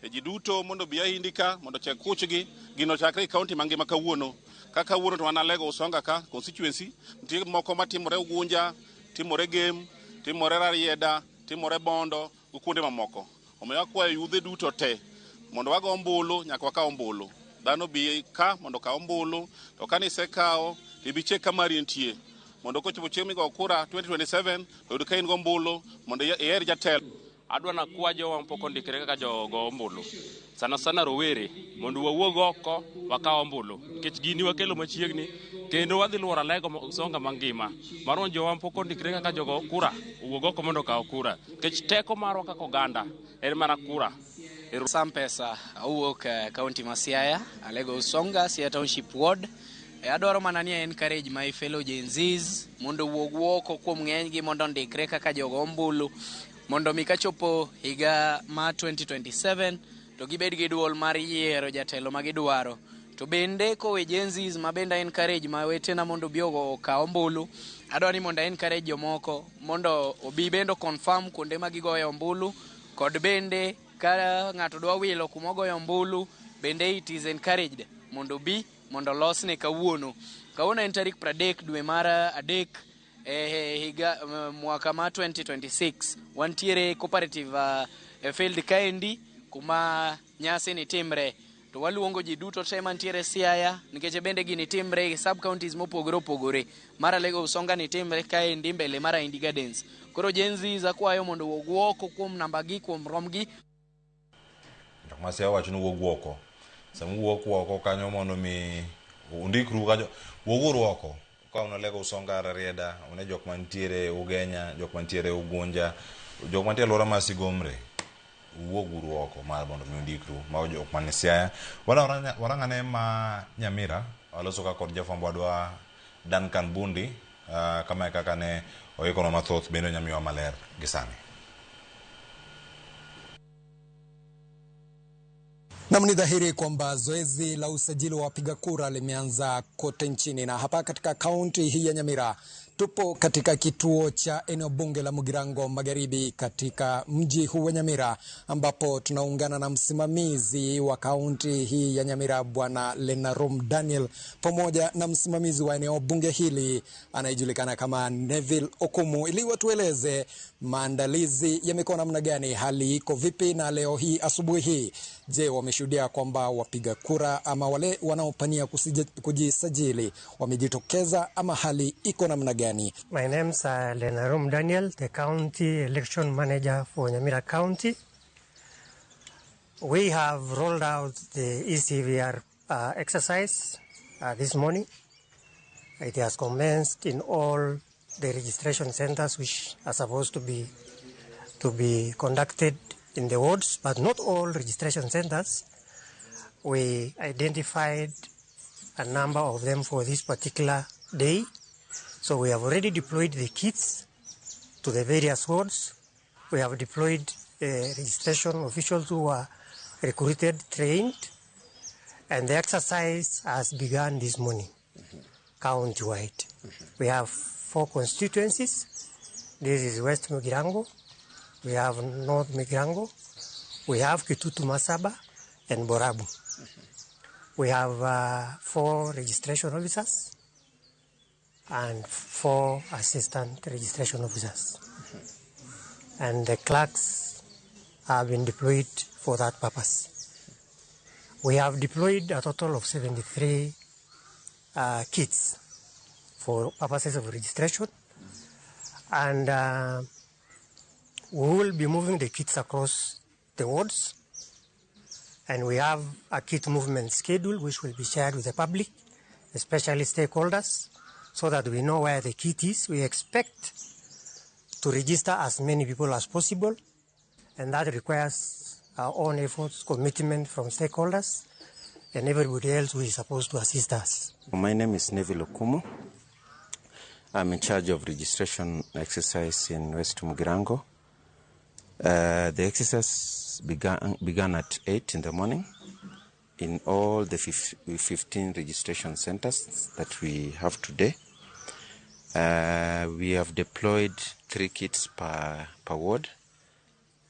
E ji duto mondo bi Ahindi ka mondo chek kuchgi, gino chakre e kaunti mangima kawuono. Ka kawuono to wan Alego Usonga ka constituency, nitie moko matimore Ugunja, timore Gem, timore Rarieda, timore Bondo gi kuonde mamoko. Omiyo akwayo yudhe duto te mondo wago ombulu, nyaka wakaw ombulu. Dhano bi ka mondo okaw ombulu, to ka nisekawo to ibi chek kama mari nitie. Mondo kochopo chieng' migo kura 2027 to yud ka in gombulu mondo iher jatelo. Adwa nakwa jowa mapok ondikre kaka jogo ombulu, sana sana rowere, mondo wawuog oko wakaw ombulu, nikech gini wakelo machiegni kendo wadhi luoro Alego Usonga mangima. Mar jowa mapok ondikre kaka jogo kura owuog oko mondo okaw kura, nikech teko marwa kaka oganda en mana kura. Sam Pesa awuok kaunti ma Siaya, Alego Usonga, Siaya Township Ward. Adwaro mana ni encourage my fellow Gen Zs mondo owuog oko kuom ng'enygi mondo ondikre kaka jogo ombulu, mondo mi kachopo higa ma 2027 to gibed gi duol mar yiero jatelo ma gidwaro. To bende kowe Gen Zs ma bende encourage ma wetena mondo obi okaw ombulu, adwa ni mondo encourage jomoko mondo obi bende confirm kuonde ma gigoye ombulu, kod bende ka ng'ato dwa wilo kuma ogoyo ombulu bende it is encouraged mondo obi mondo olosne kawuono. Kawuono en tarik 30 dwe mar 3 higa mwaka ma 2026. Wantiere cooperative field kaendi kuma nyasi ni timre. To waluongo ji duto te mantiere Siaya, nikech bende gini timre e sub counties mopogore opogore. Mar Alego Usonga ni timre kaendi mbele mar Ahindi Gardens. Koro Gen Zs akwayo mondo owuog oko kuom namba gi, kuom romgi. Jok ma Siaya wacho ni wuog oko. Sama uwuok oko kanyo mondo mi undikru kanyo, wuoguru oko. Ka un Alego Usonga, Rarieda, une jok mantiere Ugenya, jok mantiere Ugunja, jok mantiere alwora mar Sigomre, wuoguru oko mar mondo mi undikru. Mago jok man Siaya. Warang'ane ma Nyamira, waloso ka kod jafwambo wadwa Duncan Bundi, kama e kaka ne oikonwa mathoth bende onyamiwa maler gi sani. Nam, ni dhahiri kwamba zoezi la usajili wa wapiga kura limeanza kote nchini, na hapa katika kaunti hii ya Nyamira tupo katika kituo cha eneo bunge la Mugirango Magharibi katika mji huu wa Nyamira, ambapo tunaungana na msimamizi wa kaunti hii ya Nyamira Bwana Lenarum Daniel pamoja na msimamizi wa eneo bunge hili anayejulikana kama Neville Okumu, ili watueleze maandalizi yamekuwa namna gani, hali iko vipi, na leo hii asubuhi hii, je, wameshuhudia kwamba wapiga kura ama wale wanaopania kujisajili wamejitokeza ama hali iko namna gani? My name is Lenarum Daniel, the County Election Manager for Nyamira County. We have rolled out the ECVR exercise this morning. It has commenced in all the registration centers which are supposed to be conducted in the wards, but not all registration centers. We identified a number of them for this particular day. So we have already deployed the kits to the various wards. We have deployed registration officials who were recruited, trained, and the exercise has begun this morning, county-wide. We have 4 constituencies. This is West Mugirango, we have North Mugirango, we have Kitutu Masaba, and Borabu. We have 4 registration officers and 4 assistant registration officers. And the clerks have been deployed for that purpose. We have deployed a total of 73 kits for purposes of registration. And we will be moving the kits across the wards. And we have a kit movement schedule which will be shared with the public, especially stakeholders, so that we know where the kit is. We expect to register as many people as possible, and that requires our own efforts, commitment from stakeholders, and everybody else who is supposed to assist us. My name is Neville Okumu. I'm in charge of registration exercise in West Mugirango. The exercise began at 8 in the morning in all the 15 registration centers that we have today. We have deployed 3 kits per ward.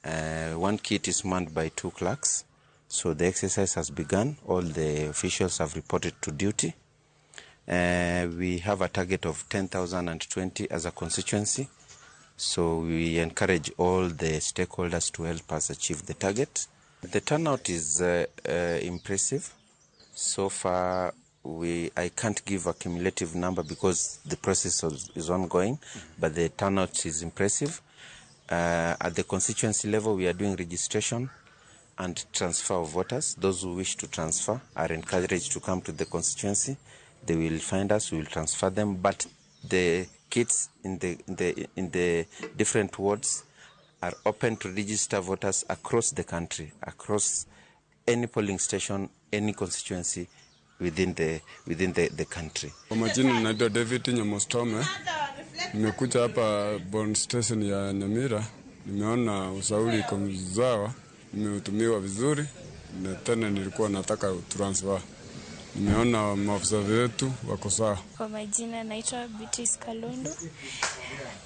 One kit is manned by 2 clerks. So the exercise has begun. All the officials have reported to duty. We have a target of 10,020 as a constituency. So we encourage all the stakeholders to help us achieve the target. The turnout is impressive. So far, I can't give a cumulative number because the process is ongoing, but the turnout is impressive. At the constituency level, we are doing registration and transfer of voters. Those who wish to transfer are encouraged to come to the constituency. They will find us, we will transfer them, but the kits in the different wards are open to register voters across the country, across any polling station, any constituency within the country. Kwa majina naitwa David Nyamostome. Nimekuja hapa Bond Station ya Nyamira. Nimeona usauli iko mzawa, nimetumiwa vizuri na tena nilikuwa nataka transfer. Nimeona maafisa wetu wako sawa. Kwa majina naitwa Beatrice Kalondo.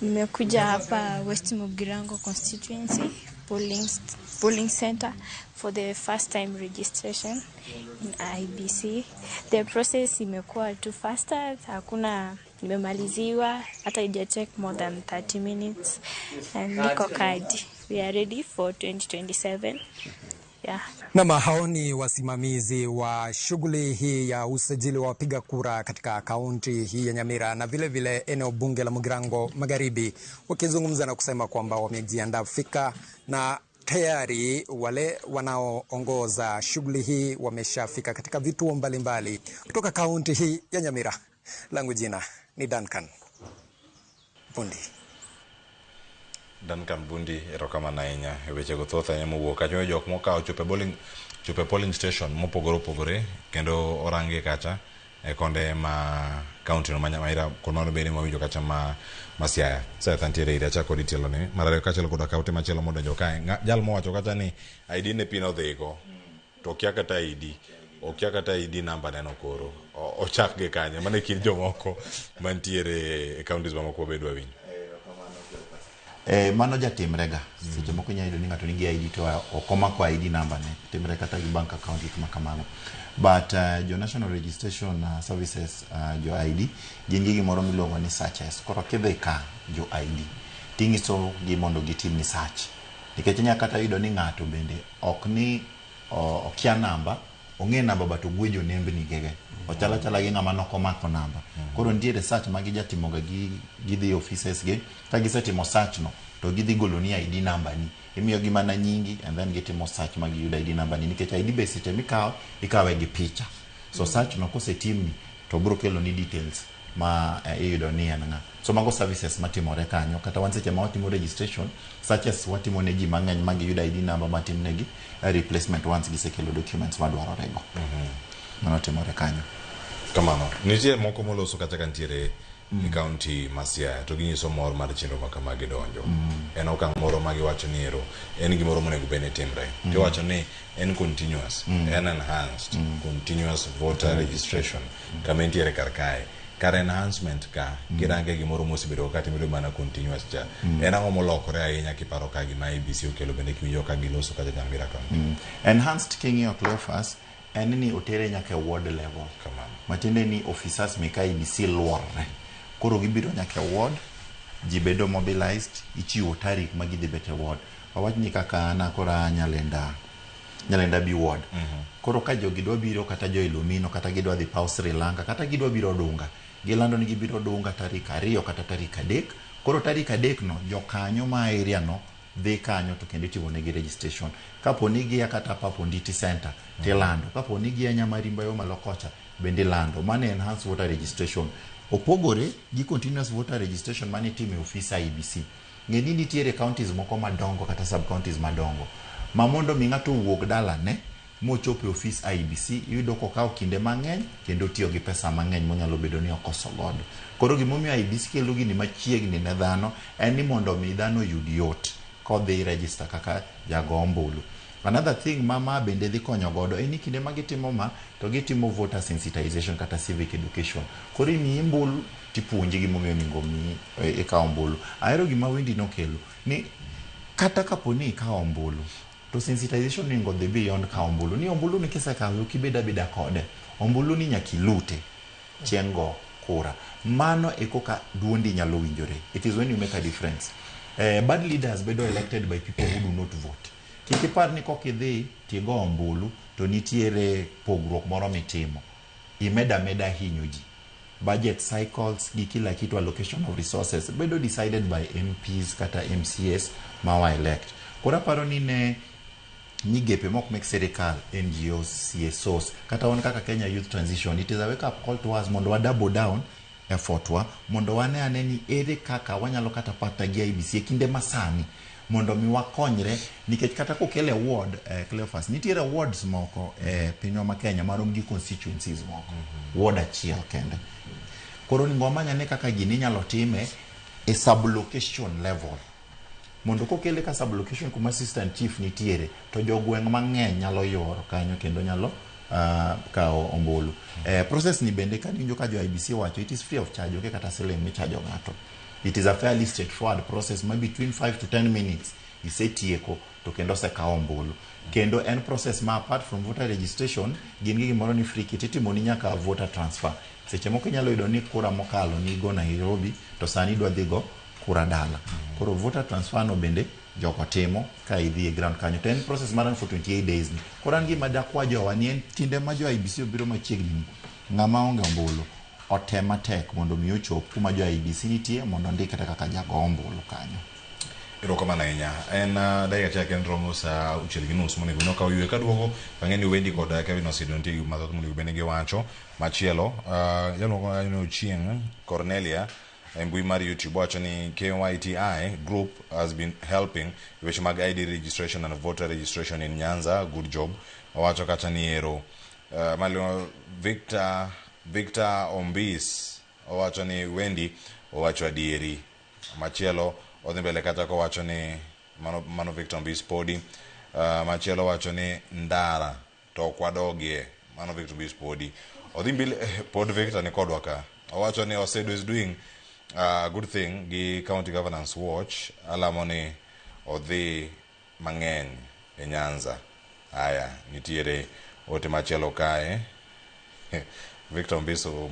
Nimekuja hapa West Mugirango constituency polling center for the first time registration in IBC. The process imekuwa too faster, hakuna nimemaliziwa hata ija take more than 30 minutes and niko kadi. We are ready for 2027. Yeah. Na hao ni wasimamizi wa shughuli hii ya usajili wa wapiga kura katika kaunti hii ya Nyamira na vile vile eneo bunge la Mugirango Magharibi, wakizungumza na kusema kwamba wamejiandaa fika na tayari wale wanaoongoza shughuli hii wameshafika katika vituo mbalimbali kutoka kaunti hii ya Nyamira. Langu jina ni Duncan Bundi. Duncan Bundi, erokamano ahinya e wechego thoth ahinya mowuok kacha. Jok mokawo chope polling station mopogore opogore kendo orangi kacha e konde ma county no ma Nyamira kod mano bende mawinjo kacha ma Siaya. Seth antiere ire achako kodi tielo ni mar ariyo kaachiel koda kaunti machielo modonjo kae. Jal mowacho kacha ni ID ne pin odhigo to okia kata ID, okia kata ID namba neno koro ochak gi kanye. Mano e kind jomoko mantiere e counties mamoko wabed wawinjo. Mano jatimrega. Seche moko inyalo yudo ni ng'ato nigi ID to ok omako ID namba ne. Timre kata gi bank account gik ma kamago. But jo National Registration Services, jo ID gin gi gimoro miluongo ni searches. Koro kidhi ka jo ID ting'iso gi mondo gitimni search. Nikech inya kata yudo ni ng'ato bende ok ni okia namba, ong'e namba but ogwejo nembni gege. Ochalo achala gi ng'ama nok omako namba. Koro nitiere search ma gijatimoga gidhi offices gi, ka gisetimo search no to gidhi goloni ID namba ni. Imiyogi mana nyingi and then gitimo search ma giyudo ID namba ni, nikech ID be seche mikawo ikawe gi picha. So search no kosetimni to biro keloni details ma iyudo ni en ng'a. So mago services matimore kanyo. Kata wan seche ma watimo registration, searches watimo ne ji mang'eny ma giyudo ID number matimnegi replacement once gisekelo documents madwarore go. Mano timore kanyo. Kamano. Nitie moko moloso kata ka nitiere e county ma Siaya to ginyiso mor mar chenro ma kama gidonjo. En okang' moro ma giwacho ni ero en gimoro monego bed ni timre. Tiwacho ni en continuous, en enhanced, continuous voter registration kama entiere kar kae. Kar enhancement ka kirange gimoro mosebedo ka timore mana continuous cha. En ang'o molokore ahinya kiparo ka gima IEBC okelo bende kiwinjo ka giloso kacha Nyamira county? Enhanced king'iyo Cleophas en ni otere nyaka e ward level. Kamano. Matiende ni officers mek IEBC luorre. Koro gibiro nyaka e ward, ji bedo mobilized, ichiwo tarik ma gidhi bet e ward. Wawach ni kaka an koro a Nyalenda B ward. Koro ka jogi dwa biro kata jo Ilumino, kata gidwa dhi paw Sri Lanka, kata gidwa biro Dunga, Gilando ni gibiro dunga tarik 2 kata tarik 3. Koro tarik 3 no jokanyo ma area no dhi kanyo to kendo itimo negi registration. Kapo ni gia kata Pap Onditi Center tilando. Kapo ni gia Nyamarimba yo malo kocha bende ilando. Mano enhanced voter registration. Opogore gi continuous voter registration mane itimo e ofis IEBC. Ng'e ni nitiere counties moko madongo kata sub counties madongo ma mondo mi ng'ato owuog dalane mochopo e ofis IEBC iyudo kokawo kinde mang'eny kendo tiyo gi pesa mang'eny monyalo bedo ni okoso godo. Koro gimomiyo IEBC kelo gini machiegni ne dhano en ni mondo mi dhano oyud yot kodhi register kaka jago ombulu. Another thing ma bende dhi konyo godo en ni kinde ma gitimo ma to gitimo voter sensitization kata civic education. Koro imiyi ombulu tipuonji gimomiyo onego mi ikaw ombulu. Ahero gima Wendy nokelo ni kata kapo ni ikawo ombulu to sensitization onego dhi beyond kawo ombulu. Ni ombulu ni kisekawe ok ibed abeda kode. Ombulu ni nyaka ilute chieng' go kura. Mano e koka duondi nyalo winjore. It is when you make a difference. Bad leaders bedo elected by people who do not vote. Kik ipar ni kokidhi tigo ombulu to nitiere pogruok moro mitimo. Imeda ameda hinyo ji. Budget cycles gi kila kitu, allocation of resources bedo decided by MPs kata MCAs ma wa elect. Koro aparo ni ne migepe mok mek sirikal, NGOs, CSOs, kata wan kaka Kenya Youth Transition, it is a wake up call to us mondo wa double down effort wa mondo wane ane ni ere kaka wanyalo kata partner gi IEBC e kinde masani mondo mi wakonyre, nikech kata kokele ward, Cleophas, nitiere wards moko e pinywa ma Kenya marom gi constituencies moko, ward achiel kende. Koro onego wamany ane kaka gini inyalo time e sub-location level mondo kokele ka sub-location kuma assistant chief nitiere to jogweng' mang'eny nyalo yuoro kanyo kendo nyalo kawo ombulu. Process ni bende kaniwinjo ka jo IEBC wacho, it is free of charge, onge kata siling michajo ng'ato. It is a fairly straightforward process ma between 5 to 10 minutes isetieko to kendo osekawo ombulu. Kendo en process ma apart from voter registration gin gi gimoro ni free kit itimo ni nyaka voter transfer. Seche moko inyalo yudo ni kura mokalo nigo Nairobi to sani idwa dhi go kura dala. Koro voter transfer no bende jogo timo ka idhi e ground kanyo. To en process ma run for 28 days ni. Koro an gima dakwa jowa ni en kinde ma jo IEBC obiro machiegni ng'ama onge ombulu otem matek mondo mi ochop kuma jo IEBC nitie mondo ondikre kaka jago ombulu kanyo. Erokamano ahinya. En dakika achiel kende romo saa 9:30 monego ni okaw yweyo. Kaduogo ang'e ni Wendy kod Kevin Osido nitie gi mathoth monego bed ni giwacho. Machielo, jaluongo ni Ochieng' Cornelia e mbui mar YouTube wacho ni KYTI group has been helping weche mag ID registration and voter registration in Nyanza, good job. Owacho kata ni ero maluongo Victor Ombis owacho ni Wendy owacho adieri. Machielo odhi mbele kata kowacho ni mano Victor Ombis podi. Machielo wacho ni ndara to ok wadogie, mano Victor Ombis podi. Odhi mbele pod Victor ni kodwa ka. Owacho ni Osedo is doing a good thing gi County Governance Watch, alamo ni odhi mang'eny e Nyanza. Aya, nitiere ote machielo kae. Victor Ombiso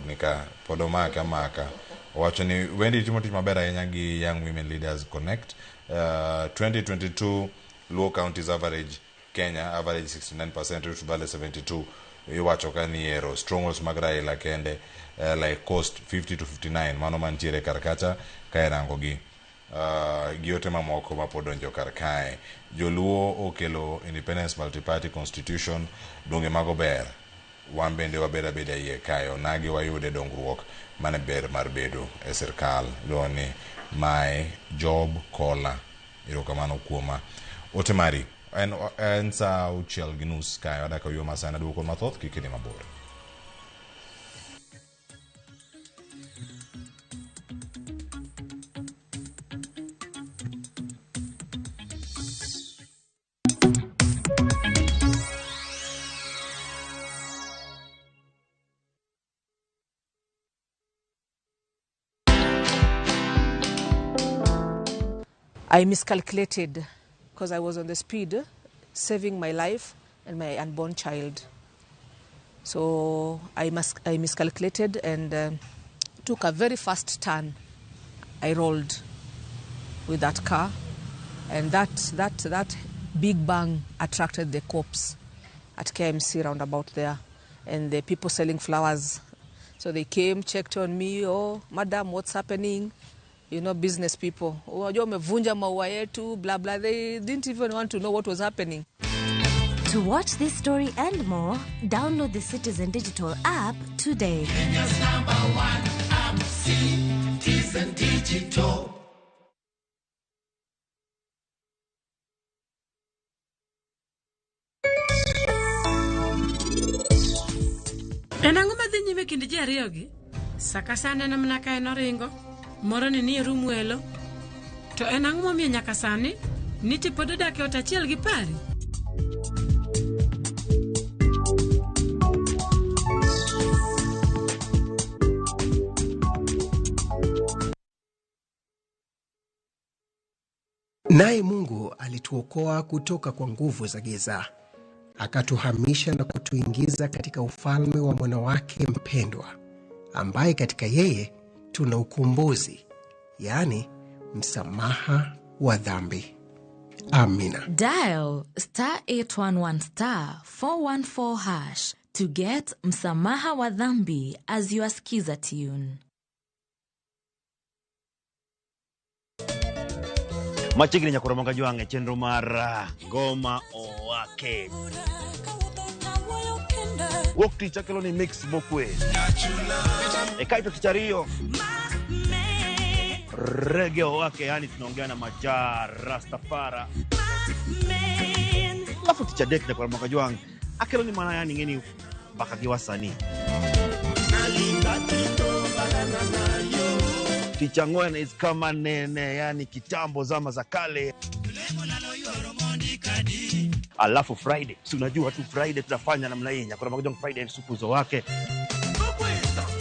nika pod omake amaka. Owacho ni Wendy timo tich maber ahinya gi Young Women Leaders Connect. 2022 Luo Counties average Kenya average 69%, Rift Valley 72. Iwacho ka ni ero strongholds mag Raila kende like Coast 50 to 59 mano mantiere kar kacha ka irango gi gi ote mamoko ma pod donjo kar kae. Joluo okelo Independence Multi-Party Constitution, donge mago ber? Wan bende wabedo abeda iye kae, onagi wayude dongruok mane ber mar bedo e sirkal. Iluongo ni mae Job Kola. Erokamano kuoma. Ote mari en saa 9:30 kae wadak e yo masana duoko mathoth kik idhi mabor. I miscalculated because I was on the speed, saving my life and my unborn child. So I miscalculated and took a very fast turn. I rolled with that car, and that big bang attracted the cops at KMC roundabout there, and the people selling flowers So they came, checked on me. Oh, madam, what's happening? You know, business people. Unajua umevunja maua yetu, blah, blah. They didn't even want to know what was happening. To watch this story and more, download the Citizen Digital app today. Kenya's number one app, Citizen Digital. En ang'o madhi nyime kind ji ariyogi? Sa ka sa aneno mana ka en oringo, moro ni nie rum welo. To en ang'o momiyo nyaka sani Niti pod odak e ot achiel gi Pari? Naye Mungu alituokoa kutoka kwa nguvu za giza, akatuhamisha na kutuingiza katika ufalme wa mwana wake mpendwa, ambaye katika yeye tuna ukombozi, yaani msamaha wa dhambi. Amina. Dial star 811 star 414 hash to get Msamaha wa Dhambi as your skiza tune. Machiegni nyakoro manga jwang' e chenro mar Ngoma Owake. Wuok tich akelo ni mix mokwe. E kaeto tich ariyo Reggae Owake, yani tunaongea na Maja Rastafara. Alafu tich adek nyakoro manga jwang' akelo ni mana yani ng'eni mbaka gi wasanii. Tich ang'wen is kama nene, yani kitambo zama za kale. Alafu Friday, si unajua tu Friday tunafanya namna hii. Nyakoro manga jwang' Friday supuzo wake.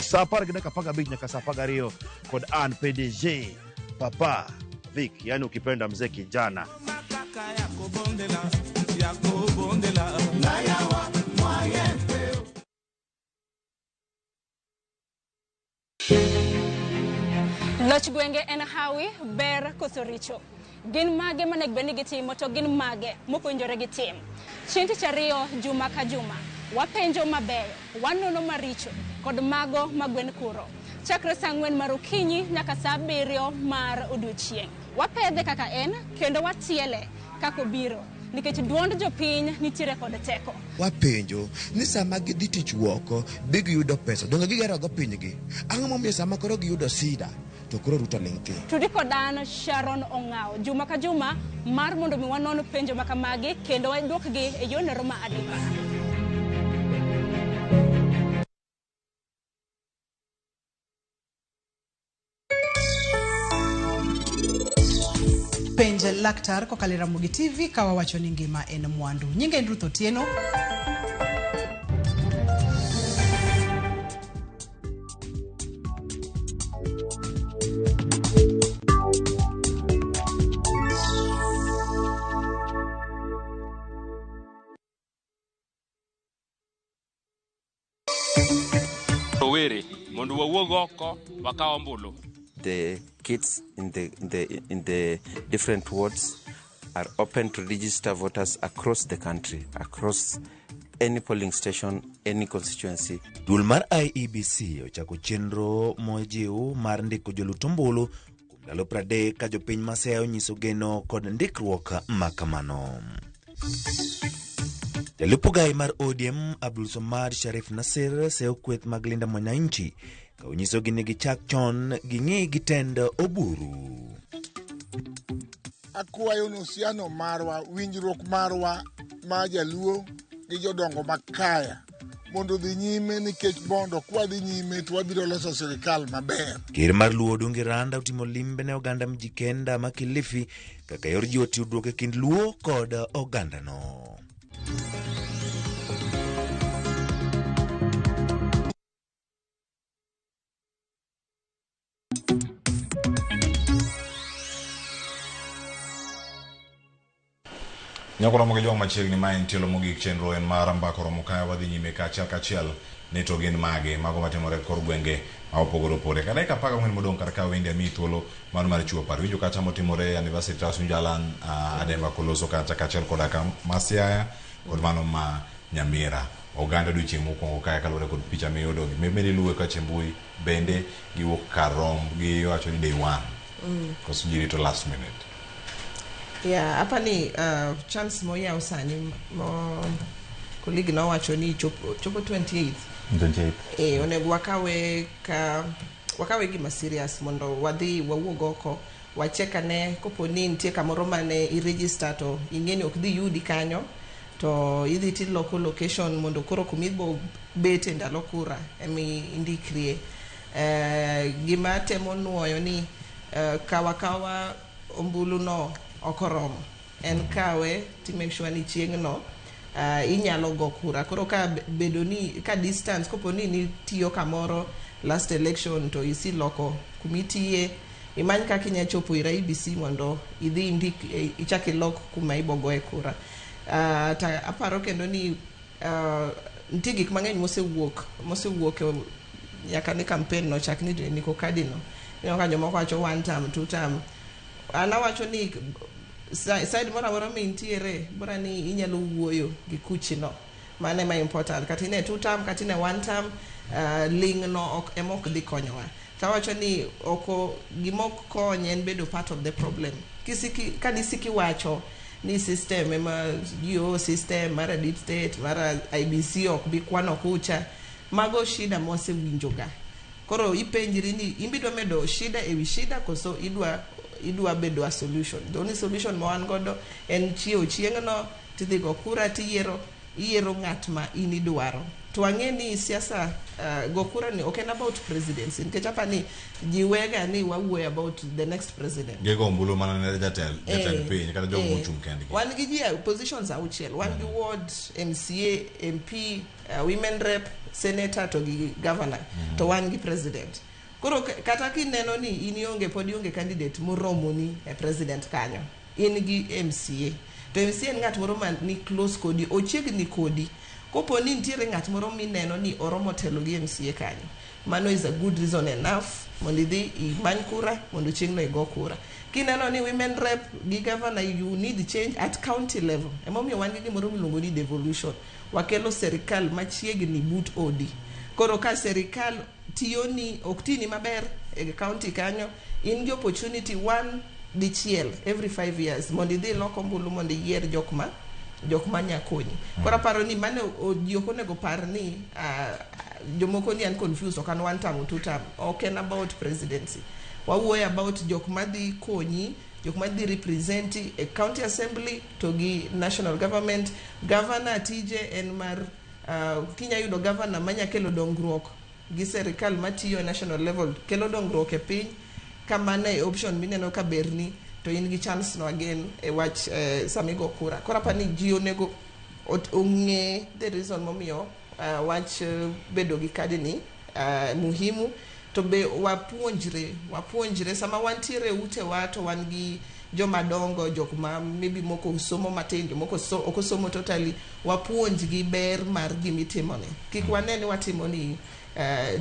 Saa apar gi dakika apar gabich nyaka saa apar gariyo kod an PDG Papa Vic, yani ukipenda mzee kijana. Loch gwenge en hawi, ber koso richo. Gin mage monego bed ni gitimo to gin mage mokowinjore gitim. Chieng' tich ariyo juma ka juma, wapenjo mabeyo, wanono maricho kod mago ma gwen kuro. Chakre saa 4 mar okinyi nyaka saa 7 mar odiochieng'. Wapedhe kaka en kendo watiele kaka obiro, nikech duond jopiny nitiere kod teko. Wapenjo ni sama gidhi tich woko bi giyudo pesa, donge gigerogo pinygi? Ang'o momiyo sama koro giyudo sida to koro Ruto ling' thi? Tudi kod an Sharon Ong'awo juma ka juma mar mondo mi wanon penjo makamagi kendo waduokgi e yorno ma adimba. Penj laktar kokalo e Ramogi TV ka wawacho ni ngima en mwandu. Nyinga en Ruth Otieno. Rowere mondo wawuog oko wakaw ombulu. The kits in the different wards are open to register voters across the country, across any polling station, any constituency. Duol mar IEBC ochako chenro mojiw mar ndiko jolut ombulu kuom ndalo 30 ka jopiny ma Siaya onyiso geno kod ndikruok makamano. Jalup ogai mar ODM Abdul Somad Sharif Nasir seyo kweth mag Linda Mwananchi ka onyisogi ni gichak chon ging'i gitend Oburu. Akwayo ni uhusiano marwa, winjruok marwa ma jaluo gi jodongo makaya mondo dhi nyime, nikech bondo kwa dhi nyime to wabiro loso sirikal maber. Ker mar Luo Odungi Randa otimo limbe ne oganda Mjikenda ma Kilifi kaka yor jiwo tudruok e kind Luo kod ogandano. Nyakoro mogi jwang' machiegni ma en tielo mogik chenro en mar mbaka oromo kae wadhi nyime kachiel kachiel ni to gin mage mago matimore e kor gwenge ma opogore opogore. Ka dakika 14 modong' kar ka wende amiyi thuolo mano mar chiwo paro. Winjo kacha motimore e Anniversary Trust, winjo Alan Ademba koloso kacha kaachiel koda ka ma Siaya kod mano ma Nyamira. oganda odiochieng' mokwongo kae kaluwore kod picha miyudo gima iluwe kacha e mbui bende giwuok kar rom giwacho ni day one koso ji rito last minute. Yeah, apani chance moyaw sani mo colleague nowacho ni chopo, chopo 28th. 28. E, onego wakawe ka wakawe gima serious mondo wadhi wawuog oko wachek ane kopo ni nitie kamoro mane i-register to ing'e ni ok dhi yudi kanyo to idhi tiloko location mondo koro kumibo bete ndalo kura emi indikrie. Gima temo nuoyo ni kawa kawa ombulu no ok oromo en kawe ti make sure ni chieng' no inyalo go kura. Koro ka bedo ni ka distance kopo ni nitiyo kamoro last election to isiloko kumitiye, imany kaka inya chopo ir IEBC mondo idhi indik ichak ilok kuma ibo goye kura. Ta aparo kendo ni nitie gik mang'eny mosewuok nyaka ne campaign no chak ni ndiko kadi no. Ineno ka jomoko wacho one term, two term. An awacho ni side moro amora mintiere bora ni inyalo wuoyo gi kuchi no. Mano ema important. Kata ine two term, kata ine one term, ling no ok ema ok dhi konyowa. Tawacho ni oko gima ok kony en bedo part of the problem. Kisiki ka disiki wacho ni system ema GO system mara deep state mara IEBC ok bi kwano kucha, mago shida mwasewinjoga. Koro ipenjri ni in bidwa medo shida ewi shida koso idwa bedo a solution. The only solution ma wan godo en chiewo chieng'no tidhi go kura tiyiero iyiero ng'at ma in idwaro. To wang'e ni siasa go kura ni ok en about presidency nikech apa ni ji wega ni wawuoyo about the next president. Gigo ombulu mana ne jatend piny kata jogo mochung' kendgi. Wan gi ji positions auchiel. Wan gi ward MCA, MP, women rep, senator to gi governor. To wan gi president. Koro kata kineno ni in ionge pod ionge candidate moromoni e president kanyo. In gi MCA. To MCA en ng'at moro ma ni close kodi, ochiegni kodi. Kopo ni nitiere ng'at moro mineno ni oromo telo gi MCA kanyo. Mano is a good reason enough mondo idhi imany kura mondo chieng'no igo kura. Kineno ni women rep gi governor you need change at county level. Emomiyo wan gi gimoro miluongo ni devolution. Wakelo serikal machiegni but odi. Koro ka serikal tiyoni ok tini maber e county kanyo, in gi opportunity one dichiel every 5 years mondo idhi ilok ombulu mondo iyier jok ma nya konyi. Koro aparo ni mano ji ok onego par ni jomoko ni an confused ok an one term or two term. Ok en about presidency. Wawuoyo about jok madhi konyi, jok madhi represent e county assembly to gi national government. Governor tije en mar kinya yudo governor manya kelo dongruok gi serikal matiyo e national level kelo dongruok e piny kamano e option mineno ka berni to in gi chance no again e wach sama igo kura. Koro aparo ni ji onego ong'e the reason momiyo wach bedo gi kadi ni muhimu to be wapuonjre sama wantiere utewa to wan gi joma dongo, jok ma maybe moko somo matin, jomoko ok osomo totally, wapuonjgi ber mar gimitimoni. Kik wane ni watimo ni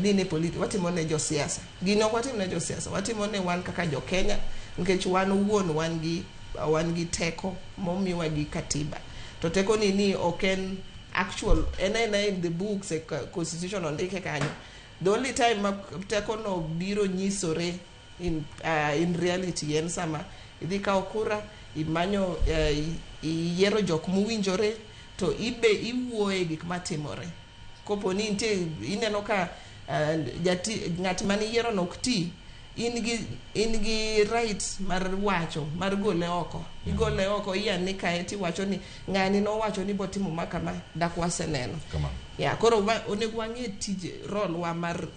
ni watimo ne josiasa. Gini ok watim ne josiasa, watimo ne wan kaka jo Kenya nikech wan owuon wan gi teko momiwa gi katiba. To teko ni ok en actual, en aena in the books e constitution ondike kanyo. The only time ma teko no biro nyisore in reality en sama idhi kawo kura, imanyo iyiero jok mowinjore to ibe iwuoye gik matimore. Kopo ni nitie ineno ka ng'at mane iyiero no ok ti, in gi right mar wacho mar gole oko. Igole oko iyanikae tiwacho ni ng'ani nowacho ni botimo ma kama dak waseneno. Kamano. Yeah, koro onego wang'e tij role wa mar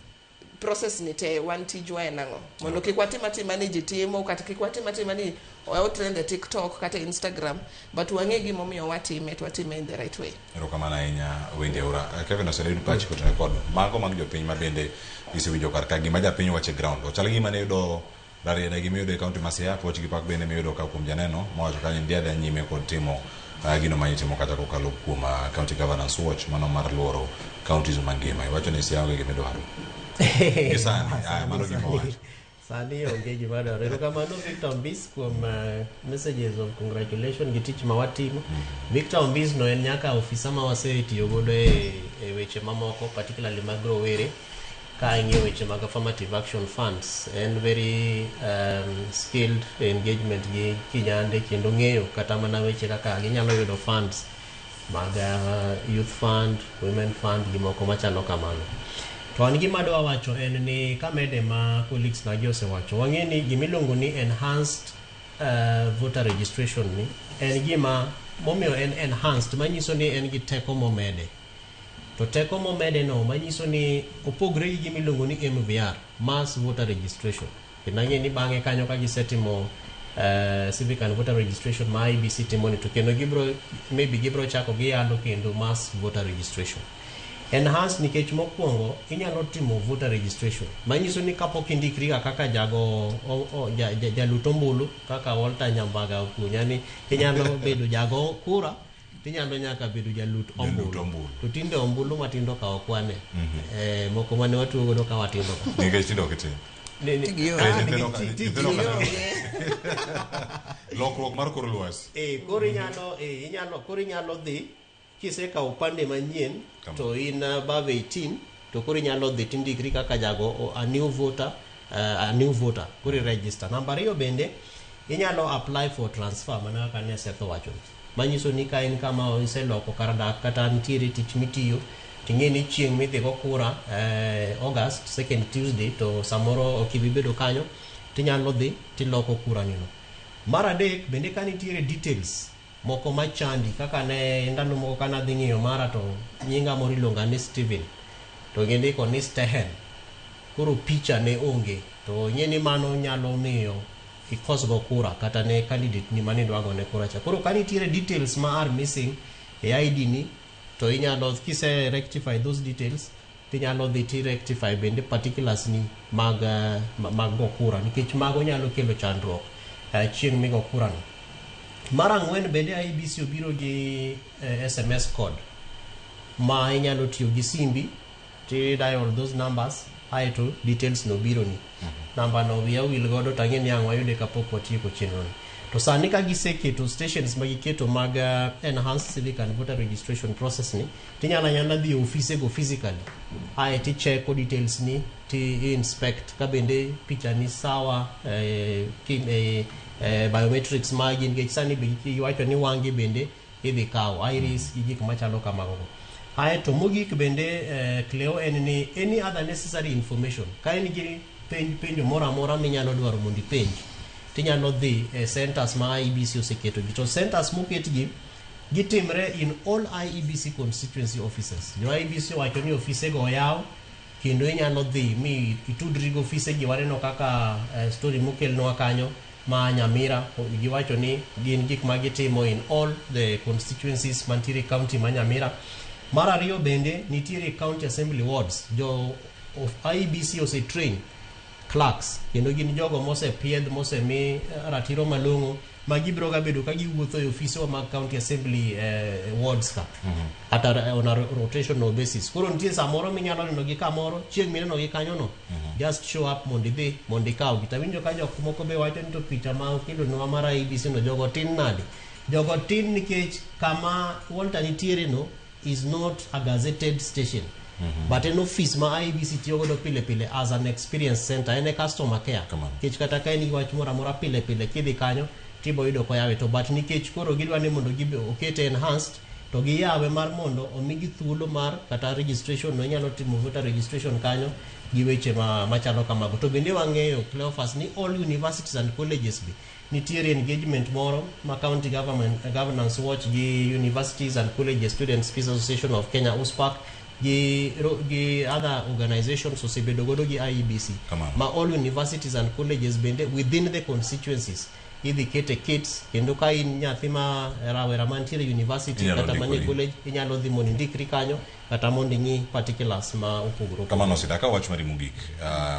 process ni te wan tijwa en ang'o mondo kik watim atima ni ji timo kata kik watim atima ni o trend e TikTok kata Instagram, but wang'e gimomiyo watime to watime in the right way. Erokamano ahinya Wendy Aura. Kevin oseyud pachi kotenore kod mago mag jopiny ma bende isewinjo kar ka gima japiny wacho e ground. Ochal gima ne yudo Rarieda gi miyudo e kaunti ma Siaya, puoch gi pak bende miyudo ka kuom janeno mowacho kanyo ni dhi adhiya nyime kod timo gino ma itimo kata kokalo kuom County Governance Watch mano mar luoro counties mangima. Iwacho ni Siaya onge gima idwaro. Gi sani, aya, mano gima owacho. Sani onge gima dwarore. Erokamano Victor Ombis kuom messages of congratulation gi tich ma watimo. Victor Ombis no en nyaka ofisa ma wasetiyo godo e weche mamoko, particularly mag rowere. Ka ing'iyo weche mag affirmative action funds, en very skilled e engagement gi kinyande kendo ng'eyo kata mana weche kaka ginyalo yudo funds mag youth fund, women fund gi moko machalo kamano. To an gima adwa wacho en ni kamede ma colleagues na gi osewacho, wang'e ni gimiluongo ni enhanced voter registration ni en gima momiyo en enhanced, manyiso ni en gi teko momede. To teko momede no manyiso ni opogre gi gimiluongo ni MVR, mass voter registration. Kendo ang'e ni bang'e kanyo ka gisetimo civic and voter registration ma IEBC timo ni, to kendo gibro maybe gibro chako giyalo kendo mass voter registration. Enhanced nikech mokwongo inyalo timo voter registration manyiso ni kapok indikri ga kaka jago o, o, ja, ja, jalut ombulu kaka Walter Nyambaga opuonja ni inyalo bedo jago kura, tinyalo nyaka bedo jalut ombulu. To tinde ombulu matindo ka okwane moko mane watuo godo ka watindo ka. Nikech tindo ok itin. Ah, Nyithindo nikech nyithindo lokruok mar kor lwasi. Koro inyalo inyalo koro inyalo dhi kisekawo opande manyien to in above 18, to koro inyalo dhi tindikri kaka jago a new voter, a new voter koro i register. Namba ariyo bende inyalo apply for transfer mana kaka ne Seth owacho, manyiso ni ka in kama iseloko kar dak kata nitiere tich mitiyo, ting'e ni chieng' midhi go kura August second Tuesday to samoro ok ibi bedo kanyo, tinyalo dhi tiloko kura nino. Mar adek bende ka nitiere details moko machandi kaka ne ndalo moko ka nadhi ng'iyo mara to nyinga moro iluonga ni Steven to gindiko ni Stehen, koro picha ne onge, to ing'e ni mano nyalo miyo ikos go kura kata ne candidate ni mane idwa gone kura cha. Koro ka nitiere details ma are missing e ID ni, to inyalo kise rectify those details, tinyalo dhi ti rectify bende particulars ni mag, mag go kura, nikech mago nyalo kelo chandruok chieng' migo kura no. Mar ang'wen bende IEBC obiro gi SMS code ma inyalo tiyo gi simbi ti dial those numbers aeto details no biro ni. Namba no wiya wil godo to ang'e ni ang' wayude kapok watieko chenro ni. To sani ka giseketo stations ma giketo mag enhanced civic and voter registration process ni, tinyalo anyala dhi e ofise go physically ae ticheko details ni, ti inspect ka bende picha ni sawa, biometrics magi, nikech sani be iwacho ni wang'i bende idhi kawo, iris gi gik machalo kamago go. Aeto mogik bende Cleo en ni any other necessary information, ka in gi penj penjo moro amora minyalo dwaro mondo ipenj, tinyalo dhi e centers ma IEBC oseketogi. To centers moketgi gitimre in all IEBC constituency offices. Jo IEBC owacho ni ofisego oyaw kendo inyalo dhi mi itudri gi ofisegi. Waneno kaka story mokelnwa kanyo ma Nyamira giwacho ni gin gik ma gitimo in all the constituencies mantiere e county ma Nyamira. Mar ariyo bende nitiere county assembly wards. Jo of IEBC ose train clerks kendo gin jogo mosepiedh, mosemi ratiro malong'o ma gibiro ga bedo ka giwuotho e ofisewa mag county assembly wards ka kata on a rotational basis. Koro nitie samoro minyalo neno gi kamoro, chieng' mineno gi kanyo no, just show up mondo idhi mondo ikawgi. Tawinjo ka jok moko be wacho ni to picha ma okelonwa mar IEBC no jogo tin nade? Jogo tin nikech kama Walter nitiere no is not a gazetted station, but en office ma IEBC tiyo godo pile pile as an experience center, en e customer care, nikech kata ka in gi wach moro amora pile pile kidhi kanyo tibo yudo koyawe. To but nikech koro gidwa ni mondo gibe okete enhanced, to giyawe mar mondo omigi thuolo mar kata registration no, inyalo timo voter registration kanyo gi weche ma machalo kamago. To bende wang'eyo, Cleophas, ni all universities and colleges be nitiere engagement moro ma county government governance watch gi Universities and Colleges Students Peace Association of Kenya, USPAK, gi other organizations osebedo godo gi IEBC. Kamano. Ma all universities and colleges bende within the constituencies idhi kete kits, kendo ka in nyathi ma rawera mantiere university Inyalo kata manie ndikori. college, inyalo dhi mondo indikri kanyo kata mondo ing'i particulars ma opogore opogore. Kamano Sida, ka wach mari mogik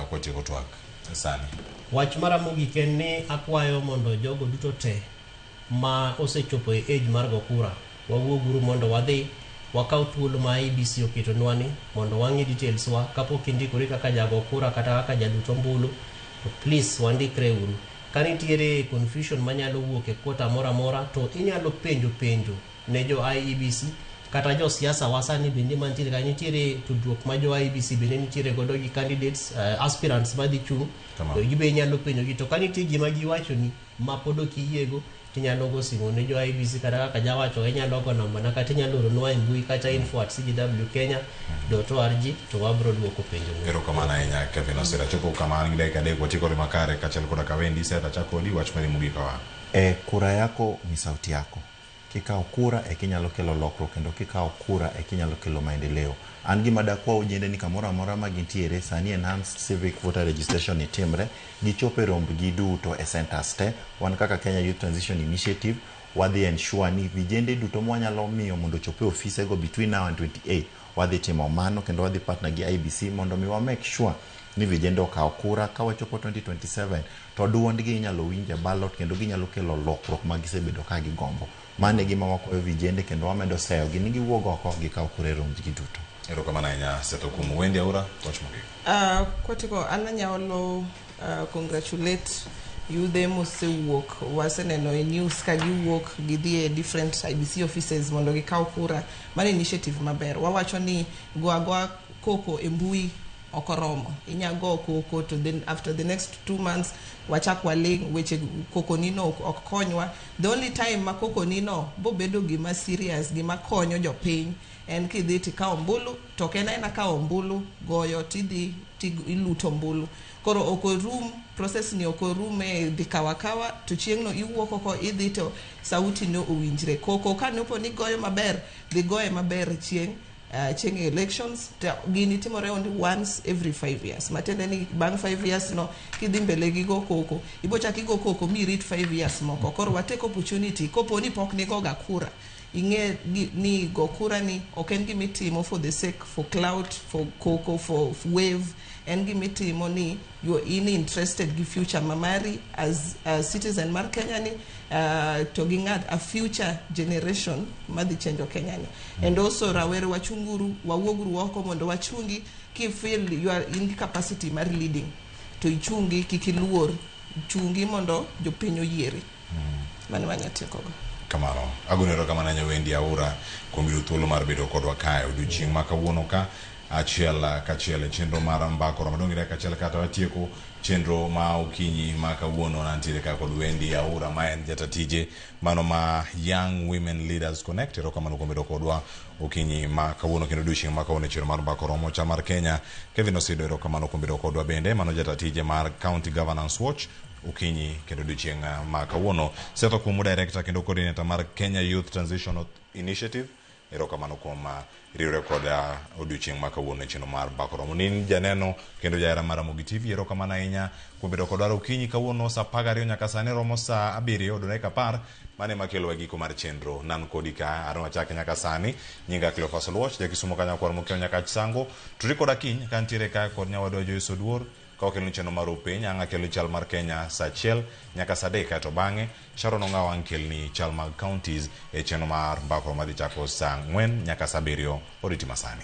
kwatieko twak sani. Wach mara mogik en ni akwayo mondo jogo duto te ma osechopo e age mar go kura, wawuoguru mondo wadhi wakaw thuolo ma IEBC oketonwa ni mondo wang'i details wa kapok indikori kaka jago kura kata kaka jalut ombulu. To please wandikre uru. Ka nitiere confusion manyalo wuok e quota moro amora to inyalo penjo penjo ne jo IEBC kata josiasa wa sani bende mantiere ka nitiere tudruok ma jo IEBC bende nitiere godo gi candidates aspirants madhi chung' Tamam. to gibe inyalo penjogi to ka nitie gima giwachoni ma pod ok iyiego tinyalo go simu ne jo IEBC kata kaka jawacho inyalo go namba na kata inyalo oronwa e mbui kata info@cgwkenya.org to wabro duoko penjo no. Erokamano ahinya Kevin Osira. Chopo kama an gi dakika adek watieko kode makare kaachiel koda Kawendi Seth achak kodi wach mari mogik kawa. E, kura yako ni sauti yako. Kikawo kura eka inyalo kelo lokruok kendo kikawo kura eka inyalo kelo maendeleo. An gima dakwa ojende ni kamoro amora ma gintiere sani enhanced civic voter registration ni timre, gichop e rombgi duto e centers te. Wan kaka Kenya Youth Transition Initiative wadhi ensure ni vijende duto mwanyalo miyo mondo ochop e ofise go between now and 28 wadhi timo mano kendo wadhi partner gi IEBC mondo mi wa make sure ni vijende okaw kura ka wachopo 2027 to duondgi inyalo winj e ballot kendo ginyalo kelo lokruok ma gisebedo ka gigombo. Mano e gima wakwayo vijende kendo wamedo seyogi ni giwuog oko gikaw kura e rombgi duto. Erokamano ahinya Seth Okumu. Wendy Aura, wach mogik. Kwatieko an anyalo congratulate yudhe mosewuok waseneno e news ka giwuok gidhi e different IEBC offices mondo gikaw kura. Mano initiative maber. Wawacho ni go agoa koko e mbui ok oromo. Inya go koko to then after the next 2 months wachak waling' weche koko nino ok konywa. The only time ma koko nino bobedo gima serious gima konyo jopiny en kidhi tikawo ombulu to ok en aena kawo ombulu goyo tidhi ti iluto ombulu koro ok orum process ni ok orum e dhi kawo akawa to chieng'no iwuok oko idhi to sauti no owinjre koko kanopo ni goyo maber dhi goye maber chieng' chieng' elections to gini timore only once every 5 years matiende ni bang' 5 years no kidhi mbele gi go koko ibo chak igo koko mirit 5 years moko koro wa take opportunity kopo ni pok nigoga kura ing'e ni go kura ni ok en gimitimo for the sake for clout for koko for wave en gimitimo ni you in interested gi future ma mari as a citizen mar Kenya ni to gi ng'at a future generation madhi chenjo Kenya ni and also rawere wachunguru wawuoguru oko mondo wachungi ki feel you are in the capacity mar leading to ichungi kik iluor chungi mondo jopiny oyieri mano manya tiekogo. Kamano agoni erokamano ahinya Wendy Aura kuom yudo thuolo mar bedo kodwa kae odiochieng' ma kawuono ka achiel kachiel e chenro mar mbako romo. Dong' gi dakika achiel kata watieko chenro ma okinyi ma kawuono nantiere ka kod Wendy Aura ma en jata tije mano ma Young Women Leaders Connect. Erokamano kuom bedo kodwa okinyi ma kawuono kendo odiochieng' ma kawuono e chenro mar mbako romo chal mar Kenya. Kevin Osido erokamano kuom bedo kodwa bende mano jata tije mar County Governance Watch okinyi kendo odiochieng' ma kawuono. Seth Okumu director kendo coordinator mar Kenya Youth Transition Initiative erokamano kuom riwre koda odiochieng' ma kawuono e chenro mar mbako romo. Nin janeno kendo jahera mar Ramogi TV erokamano ahinya kuom bedo kodwa okinyi kawuono saa 12 nyaka sani romo saa 7 odong' dakika 10 mano ema kelo giko mar chenro nan kodi ka aro achake nyaka sani nyinga Cleophas Oluoch jakisumo kanyo kwar mokiewo nyaka Sango turi koda kiny ka ntiere ka kod nyawadwa Joyce Oduor ka okeloni chenro mar upiny ang' akeloni chal mar Kenya saa 1 nyaka saa 3 kaeto bang'e Sharon Ong'awo ang' kelni chal mag counties e chenro mar mbako madhi chako saa 4 nyaka saa 7 oriti masani.